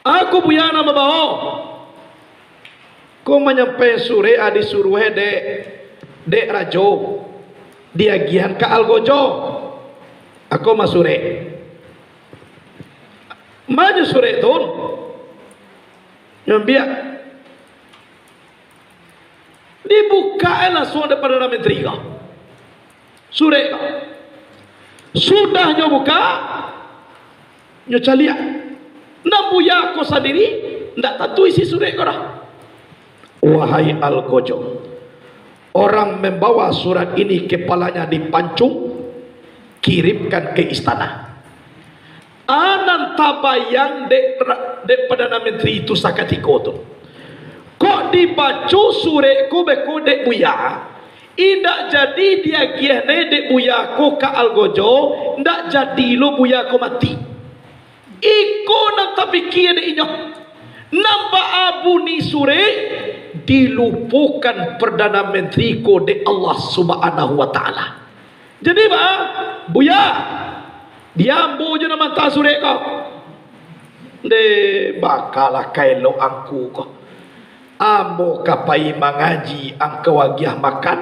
Aku buya nan mambawo. Ko manyampai surek a disuruah dek, dek rajo. Diagiahan ka Algojo. Ako ma surek. Ma nyo surek tu. Nyo ambiak. Dibukak e lansuang dek Perdana Menteri ko. Surek ko. Sudah nyo bukak, nyo caliak. Nan buya ko sandiri, ndak tantu isi surek ko doh. Wahai Algojo, orang membawa surat ini kepalanya dipancung, kirimkan ke istana. A nan tabayang dek, dek Perdana Menteri tu sakatiko tu. Kok dibaco surek ko beko dek buya, indak jadi diagiah ne dek buya ko ka Algojo, ndak jadi lo buya ko mati. Iko nan tapikia dek inyo. Nan baa bunyi surek, dilupokan Perdana Menteri ko dek Allah Subhanahu Wa Taala. Jadi baa, buya, di ambo jo nan manta surek ko. Ndeh, bakalah ka elok angku ko. Ambo ka pai mangaji, angkau agiah makan.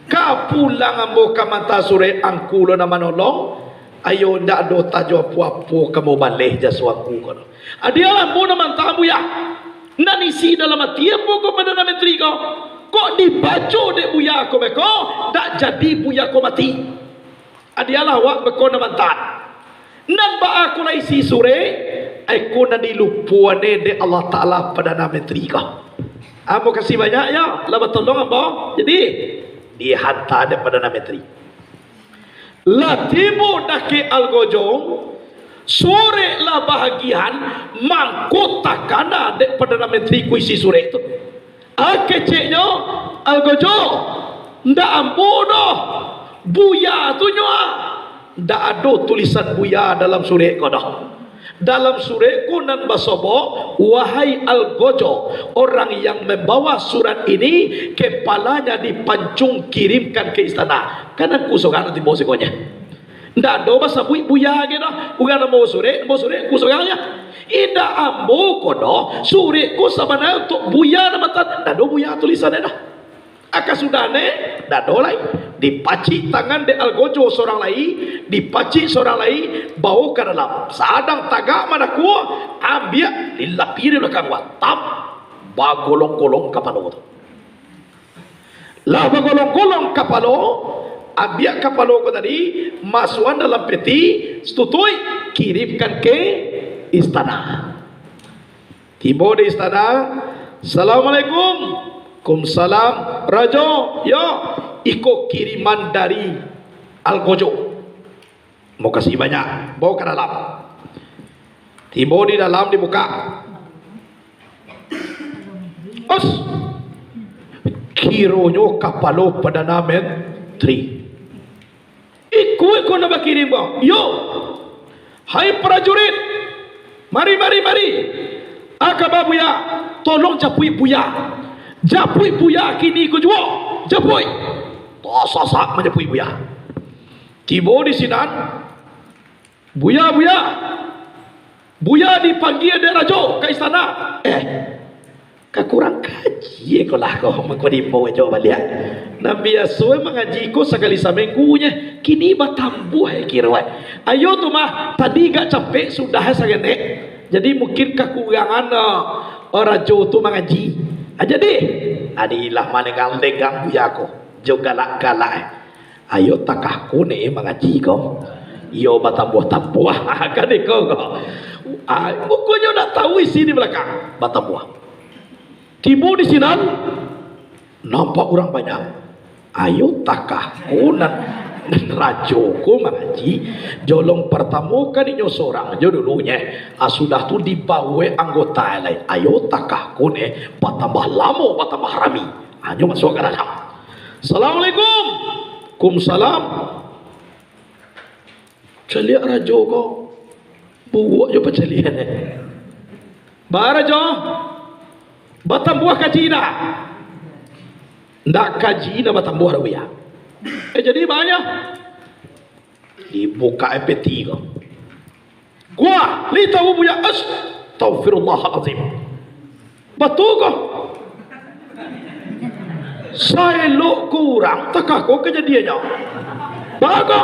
Ka pulang ambo ka manta surek, angku lo nan manolong. Ayo, ndak ado tajo apo-apo ka mambaleh jaso angku ko doh. Adialah ambo nan manta buya. Nan isi dalam ati ambo ko Perdana Menteri ko. Kok dibaco dek buya ko beko, ndak jadi buya ko mati. Adialah awak beko nan manta. Nan baa ko lah isi surek, ai ko nan dilupoan e dek Allah Taala Perdana Menteri ko. Ambo kasih banyak yo, lah batolong ambo. Jadi, dihanta dek Perdana Menteri. Lah tibo dakek Algojo, surek lah bahagian, mangko takana dek Perdana Menteri ko isi surek tu. A keceknyo, Algojo, ndak ambo doh, buya tu nyo a. Ndak ado tulisan buya dalam surek ko doh. Dalam surek ko nan basobok, "Wahai Algojo, orang yang membawa surat ini, kepalanya dipancung kirimkan ke istana." Kan angku surang nan tibo sikonyo. Ndak ado basabuik buya ge doh. Urang nan bawa surek, bawa surek angku surang nyo. Indak ambo ko doh, surek ko sabananyo untuak buya nan manta, ndak ado buya tulisan e doh. A kasudahan e, ndak ado lai. Dipacik tangan dek Algojo surang lai, dipacik surang lai, bawo ka dalam. Sadang tagak madakua, ambiak, dilapi di balakang, tap, bagolong-golong kapalo tu. Lah bagolong-golong kapalo, ambiak kapalo ko tadi, masuakan dalam peti, situtuik, kirimkan ke istana. Tibo di istana, "Assalamualaikum." "Kumsalam." "Rajo, yo, iko kiriman dari Algojo." Mokasih banyak. Bawo ka dalam. Tibo di dalam, dibukak. Os. Kironyo kapalo Perdana Menteri. Iko, iko nan bakirim ko. Yo. Hai prajurit. Mari, mari, mari. Aka ba buya. Tolong japuik buya. Japuik buya kini ko juo. Japuik. Tasasak manjapuik buya. Tibo di sinan, "Buya, buya. Buya dipanggia dek rajo ka istana." Eh, ka kurang kaji ko lah ko, mangko diimbau jo baliak. Nan biaso mangaji ko sakali saminggu nyo, kini batambuah kiro. Ayo tu mah, tadi agak capek, sudah saketek. Jadi mungkin kakurangan, eh, rajo tu mangaji. Ah, jadi, adilah manenggang-nenggang buya ko, jo galak-galak, eh. "Ayo takah ko ne mangaji ko." Iyo, batambuah-tambuah, kan iko ko. Ah, pokoknyo ndak tahu isi di balakang, batambuah. Tibo di sinan, nampak urang banyak. "Ayo takah ko nan, nan rajo ko mangaji, jolong partamo kan inyo sorang jo dulunyo. Ah, sudah tu dibawo anggota lai. Ayo takah ko ne, batambah lamo, batambah rami." Hanyo masuak ka dalam. "Assalamualaikum." "Kumsalam." Caliak rajo ko, buruak jo pacalian e. Barajo, batambuah kaji indak? Ndak kaji indak batambuah doh, Buya. Eh, jadi baa nyo? Dibuka peti ko. Gua, li tahu, Buya. Astagfirullahalazim. Batua ko? Saelok ko urang, takah ko kajadiannyo. Baa ko?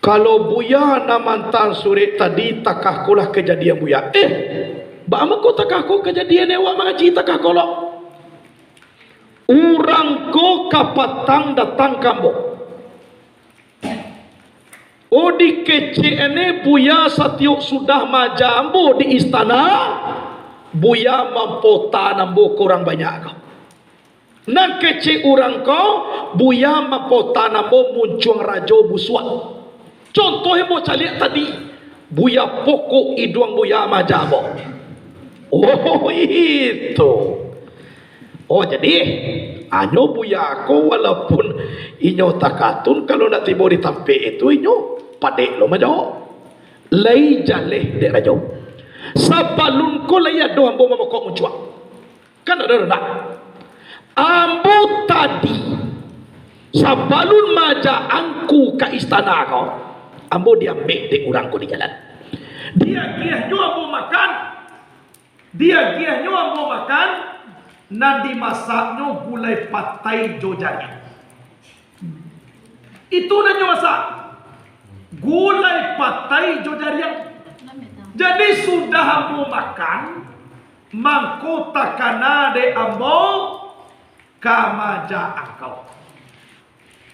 Kalau Buya nan maanta surek tadi, takah ko lah kajadian Buya. Eh, baa mangko takah ko kajadian, awak mangaji takah ko lo? Urang ko kapatang datang ka ambo. Oh, dikecek ne Buya, satiok sudah maaja ambo di istana, Buya mampotaan ambo ka urang banyak ko. Nan kecek urang ko, Buya mampotaan ambo muncuang rajo busuak. Contoh ambo caliak tadi, Buya pokok iduang Buya maaja ambo. Oh, itu. Oh, jadi, anyo Buya ko walaupun inyo takatun, kalau nak tibo di tampek itu, inyo padek lo manjawab. Lai jaleh dek rajo. Sabalun ko lai ado ambo mamokok muncuang. Kan ado ndak? Ambo tadi, sabalun maaja angku ka istana ko, ambo diambek dek urang ko di jalan. Diagiahnyo ambo makan, diagiahnyo ambo makan, nan dimasaknyo gulai patai jo jariang. Itu nan nyo masak. Gulai patai jo jariang. Jadi, sudah ambo makan, mangko takana dek ambo ka maaja angkau.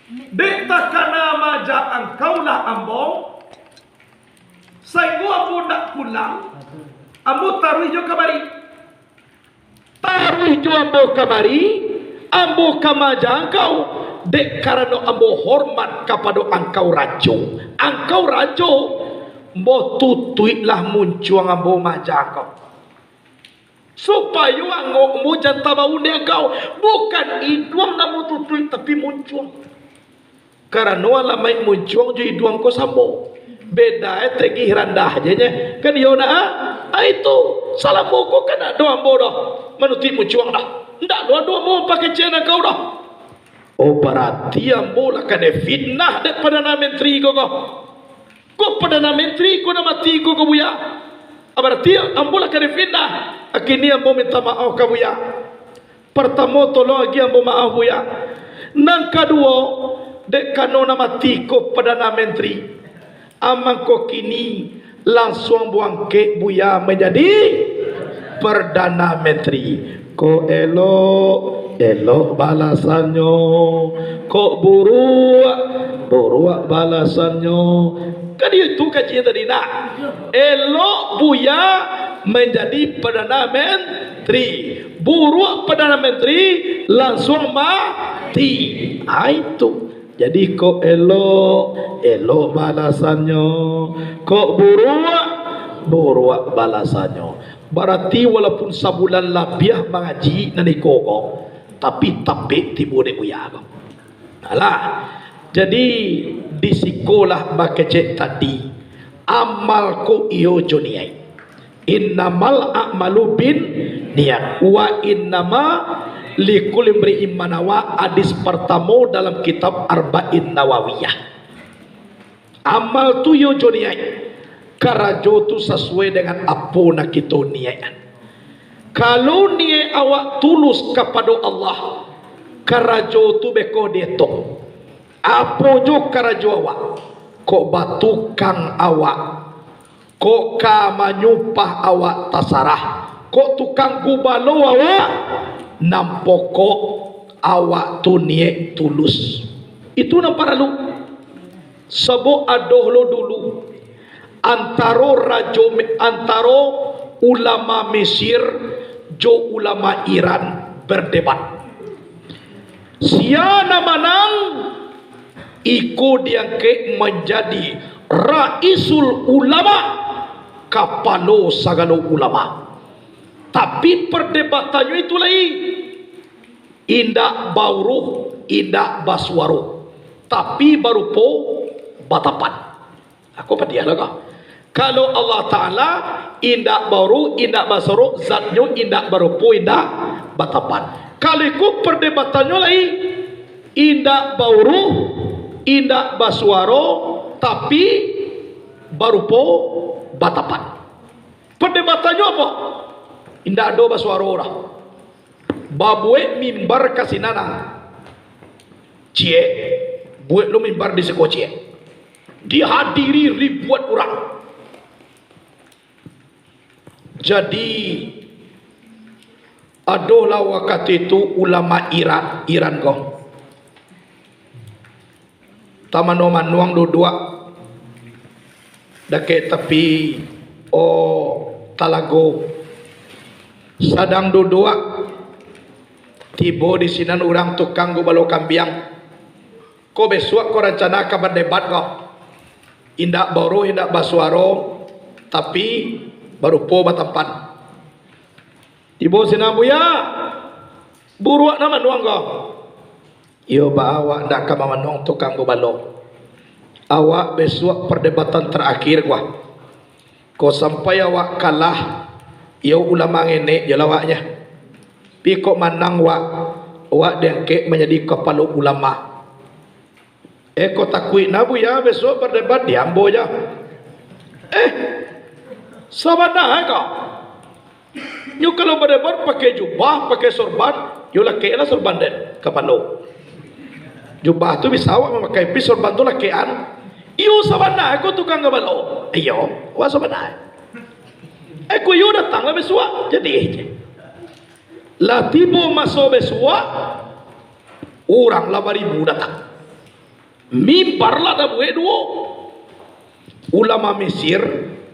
Dek takana maaja angkau lah ambo, sainggo ambo ndak pulang, ambo taruih jo kamari. Taruih jo ambo kamari, ambo ka maaja angkau, dek karano ambo hormat kapado angkau rajo. Angkau rajo, ambo tutuiklah muncuang ambo maaja angkau. Supayo angok ambo jan tabau dek angkau. Bukan iduang nan ambo tutuik, tapi muncuang. Karano alamaik muncuang jo iduang ko samo. Beda e tegih randah je nyo. Kan iyo nak, ah? Ah, itu. Salamo ko kan ado ambo doh manutuik muncuang doh. Ndak lo ado ambo pakecekan angkau doh. Oh, barati ambo lah kanai fitnah dek Perdana Menteri ko, ko. Ko Perdana Menteri ko nan mati ko, ko Buya. Ah, barati ambo lah kanai fitnah. Kini ambo minta maoh ka Buya. Partamo, tolong agiah ambo maoh, Buya. Nan kaduo, dek karano nan mati ko Perdana Menteri, amangko kini langsuang ambo angkek Buya manjadi Perdana Menteri. Kok elok, elok balasannyo. Kok buruak, buruak balasannyo. Kan itu kajinyo tadi nak. Elok Buya manjadi Perdana Menteri. Buruak Perdana Menteri, langsuang mati. Ah, itu. Jadi, kok elok, elok balasannyo. Kok buruak, buruak balasannyo. Barati walaupun sabulan labiah mangaji nan iko ko, tapi tapek tibo dek Buya ko. Alah, jadi di sikolah bakecek tadi, amal ko iyo jo niaik. Innamal a'malu bin niat, wa innama likulli imri'in ma nawa, hadis partamo dalam kitab Arba'in Nawawiyah. Amal tu iyo jo niaik. Karajo tu sasuai dengan apo nan kito niaikkan. Kalau niaik awak tulus kapado Allah, karajo tu beko dietong. Apo jo karajo awak, kok batukang awak, kok ka manyupah awak tasarah, kok tukang gubalo awak, nan pokok awak tu niaik tulus. Itu nan paralu. Sabab ado lo dulu antaro rajo, antaro ulama Mesir jo ulama Iran berdebat. Sia nan manang, iko diangkek manjadi raisul ulama, kapalo sagalo ulama. Tapi perdebatannyo itu lai indak bauruh, indak basuaro, tapi barupo batapan. Ako padiah lah ko. Kalau Allah Ta'ala indak bauruh, indak basuaro, zatnyo indak barupo, indak batampan. Kalau iko pardebatannyo lai, indak bauruh, indak basuaro, tapi barupo, batampan. Pardebatannyo apo? Indak ado basuaro doh. Babuek mimbar ka sinan nah, ciek, buek lo mimbar di siko ciek. Dihadiri ribuan urang. Jadi, adolah wakatu itu ulama Iran, Iran ko. Tamano-manuang duduak dakek tapi, o, talago. Sadang duduak, tibo di sinan urang tukang gubalo kambiang. Ko besuak ko rancana ka badebat ko. Indak bauruh, indak basuaro, tapi barupo batampan. Tibo sinan, "Buya, buruak nan manuang ko." "Iyo, baa awak ndak ka mamanuang tukang gubalo? Awak besuak pardebatan tarakhir ko. Ko sampai awak kalah, iyo ulama ngenek jo lah awaknyo. Tapi kok manang wak, wak diangkek manjadi kapalo ulama." "Eh, ko takuik nah, Buya, besuak pardebat di ambo jo." "Eh, sabana ko. Nyo kalau badebat pakai jubah, pakai sorban, yo lakeklah sorban den kapalo. Jubah tu bisa awak mamakai, tapi sorban tu lakekan." "Iyo, sabana ko tukang gubalo." "Iyo, awak sabana." "Eh, ko iyo datanglah besuak." Jadi, lah tibo maso besuak, urang lah baribu datang. Mimbar lah tabuek duo. Ulama Mesir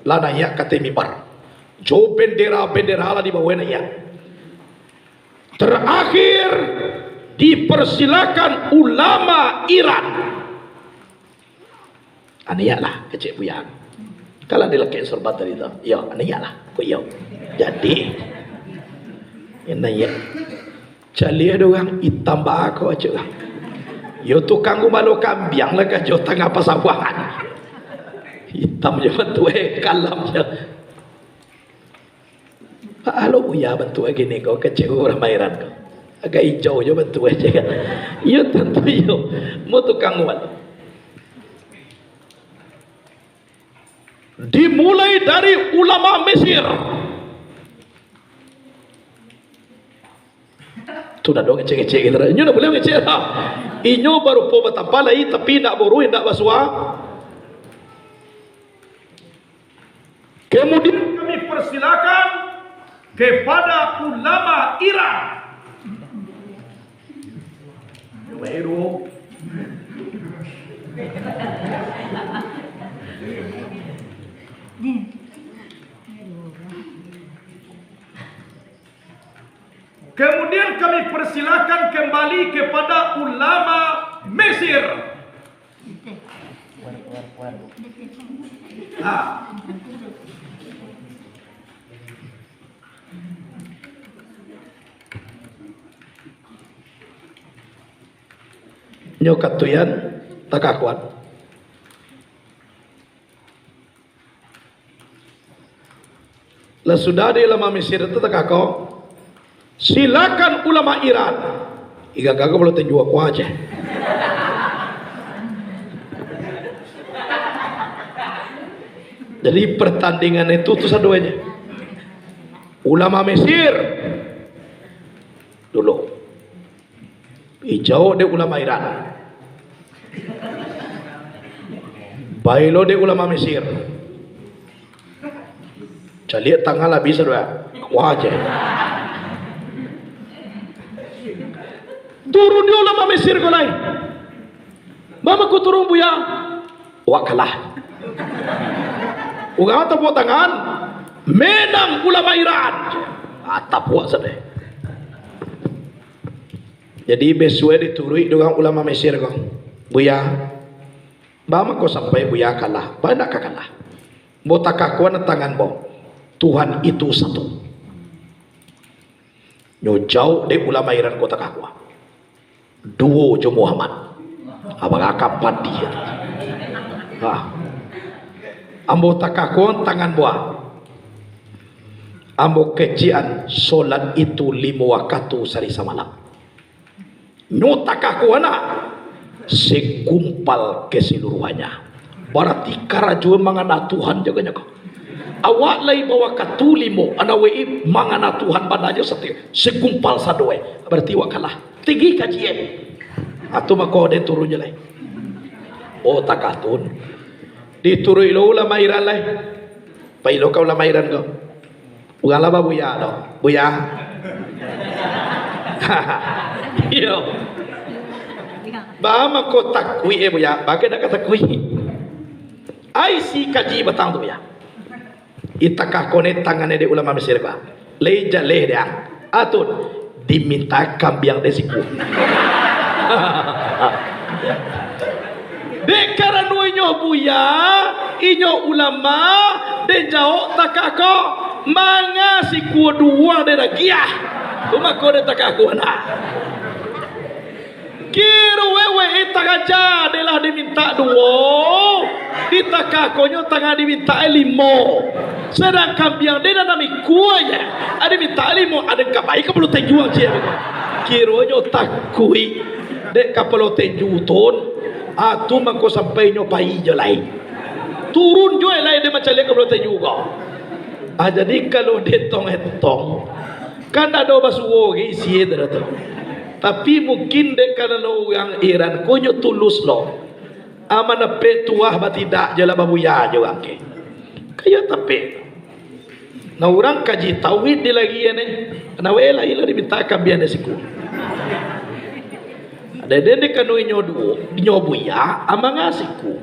lah naiak ka ateh mimbar. Jo bendera-bendera lah dibawa naiak. Terakhir, dipersilakan ulama Iran. "Aniaklah," kecek Buya. Kalau dilakek sorban tadi tu, "Iyo, aniaklah." Ko iyo. Jadi, aniak. Caliak dek urang, "Itam baa ko," kecek urang. "Yo tukang gubalo kambiang lah ka jo tangah pasabuangan. Itam jo bantuak e, kalam jo." "Baa lo Buya bantuak e kini ko?" kecek urang Iran ko. "Agak ijau jo bantuak e," kecek kan. Iyo, tantu iyo. Mau tukang gubalo. Dimulai dari ulama Mesir. Tu dah dong ngecek-ngecek gitu. Inyo dah boleh ngecek lah. Inyo barupo batampan lai, tapi indak bauruh, indak basuaro. Kemudian kami persilakan kepada ulama Iran. Kemudian kami persilakan kembali kepada ulama Mesir. Nah. Nyo katuian takakuan. Lah sudah di ulama Mesir tu takako, "Silakan ulama Iran." Iga-gaga kalau tunjuak kuah aja. Jadi pertandingan itu tu saduanya. Ulama Mesir dulu. Dijawab dek ulama Iran. Bailo dek ulama Mesir. Caliak tangan lah bisa dua. Wah je. Turun di ulama Mesir ko lai. Mama ku turun, Buya. Wak kalah. Urang tapuak tangan, menang ulama Iran. Ah, tapuak sadeh. Jadi, bisuak dituruik dek urang ulama Mesir ko. Buya, baa mako sampai Buya kalah? Baa ndak ka kalah? Bo takakuan tangan bo. Tuhan itu satu. Nyo jawab dek ulama Iran ko takakuan. Duo jo Muhammad. Abang akam padi. Ha. Ambo takah ko tangan buah. Ambo kecek-an solat itu limo wakatu sahari samalam. Nyo takah ko anak, segumpal keseluruhannyo. Bararti karajo mangana Tuhan jagonyo ko. Awak lai bawakatu limo, anak wei mangana Tuhan bana jo sati-, segumpal sado, eh. Bararti awak kalah. Tinggi kaji, eh. Atu mako den turun jo lai. Oh, takah tun. Dituruik lo ulama Iran lai. Pai lo ka ulama Iran ko. Urang lah babuya tu. Buya. Iyo. Ba mangko takuik, eh, buya. Ba ka dak ka takuik. Ai si kaji batang tu, buya. Itakah konek tangan dek ulama Mesir ko. Lai jaleh dia. Atun. Diminta kambiang dek siku. Dek karano inyo buya, inyo ulama, dek jawok takah ko, manga sikua duo dek dagiah. Tu mako dek takah ko nah. Kiro wewe taraja dek lah diminta duo, ditakah ko nyo tangah diminta limo. Sadangkan kambiang dek nan mikua je, ado minta limo, ado ka pai kapalo tenju ang ciek. Kiro nyo takuik. Dek kapalo tenju tun, atu mangko sampai nyo pai jo lai. Turun jo lai dek mancaliak kapalo tenju ko. Ah, jadi kalau dietong-etong, kan ado basuo ge isi tu. Tapi mungkin dek karano urang Iran ko nyo tulus lo. Ah, manapek tuah batidak jo lah babuya jo urang ke. Kayo tapek. Nah, urang kaji tauhid di lagi ni. Nah, weh lah, ilah diminta kambiang dek siku. Dek den dek kanu inyo duo, inyo buya, amang siku.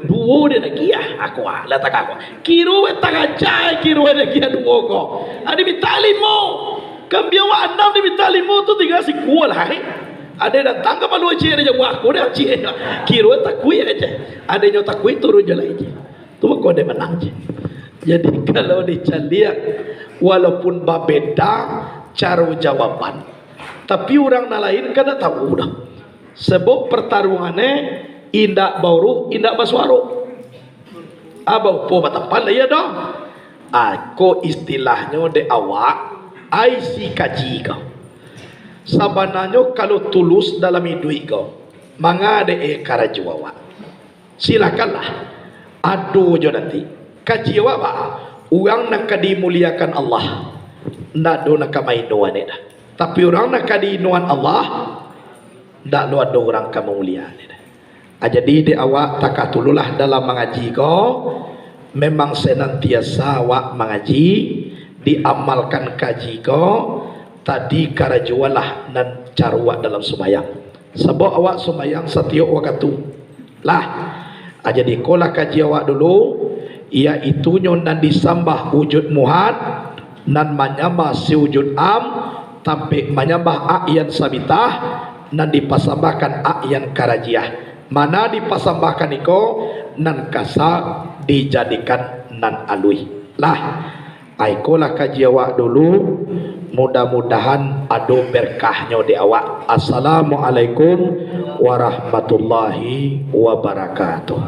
Duo dek dagiah, aku ah, lah takah ko. Kiro weh taraja, kiro weh dagiah duo ko. Ado minta limo. Kambiang wak anam diminta limo tu tingga siku lah, eh. Ado datang kapalo ciek dek jawok aku dek ciek. Kiro weh takuik aja. Ado nyo takuik turun jo lai je. Tu mako dek manang je. Jadi, kalau dicaliak, walaupun babeda caro jawaban, tapi urang nan lain kan ndak tahu doh. Sabab partarungan e indak bauruik, indak basuaro. Aba upo batampan lah, iyo doh. Ah, ko istilahnyo dek awak, ai si kaji ko. Sabananyo kalau tulus dalam iduik ko, manga dek e karajo awak. Silakanlah. Ado jo nanti. Kaji awak ba, urang nan ka dimuliakan Allah, ndak ado nan ka mainoan e dah. Tapi urang nan ka diinoan Allah, ndak lo ado urang ka mamuliaan e dah. Ah, jadi dek awak takah tululah dalam mangaji ko, memang senantiasa awak mangaji, diamalkan kaji ko, tadi karajoanlah nan caro awak dalam sumbayang. Sabab awak sumbayang satiok wakatu. Lah, ah, jadi ikolah kaji awak dulu, yaitunyo nan disambah wujud muhad, nan manyambah si wujud am, tampek manyambah a'yan sabitah, nan dipasambahkan a'yan karajiah. Mana dipasambahkan iko, nan kasa dijadikan nan aluih. Lah, Ai, ikolah kaji awak dulu, mudah-mudahan ado berkahnyo di awak. Assalamualaikum warahmatullahi wabarakatuh.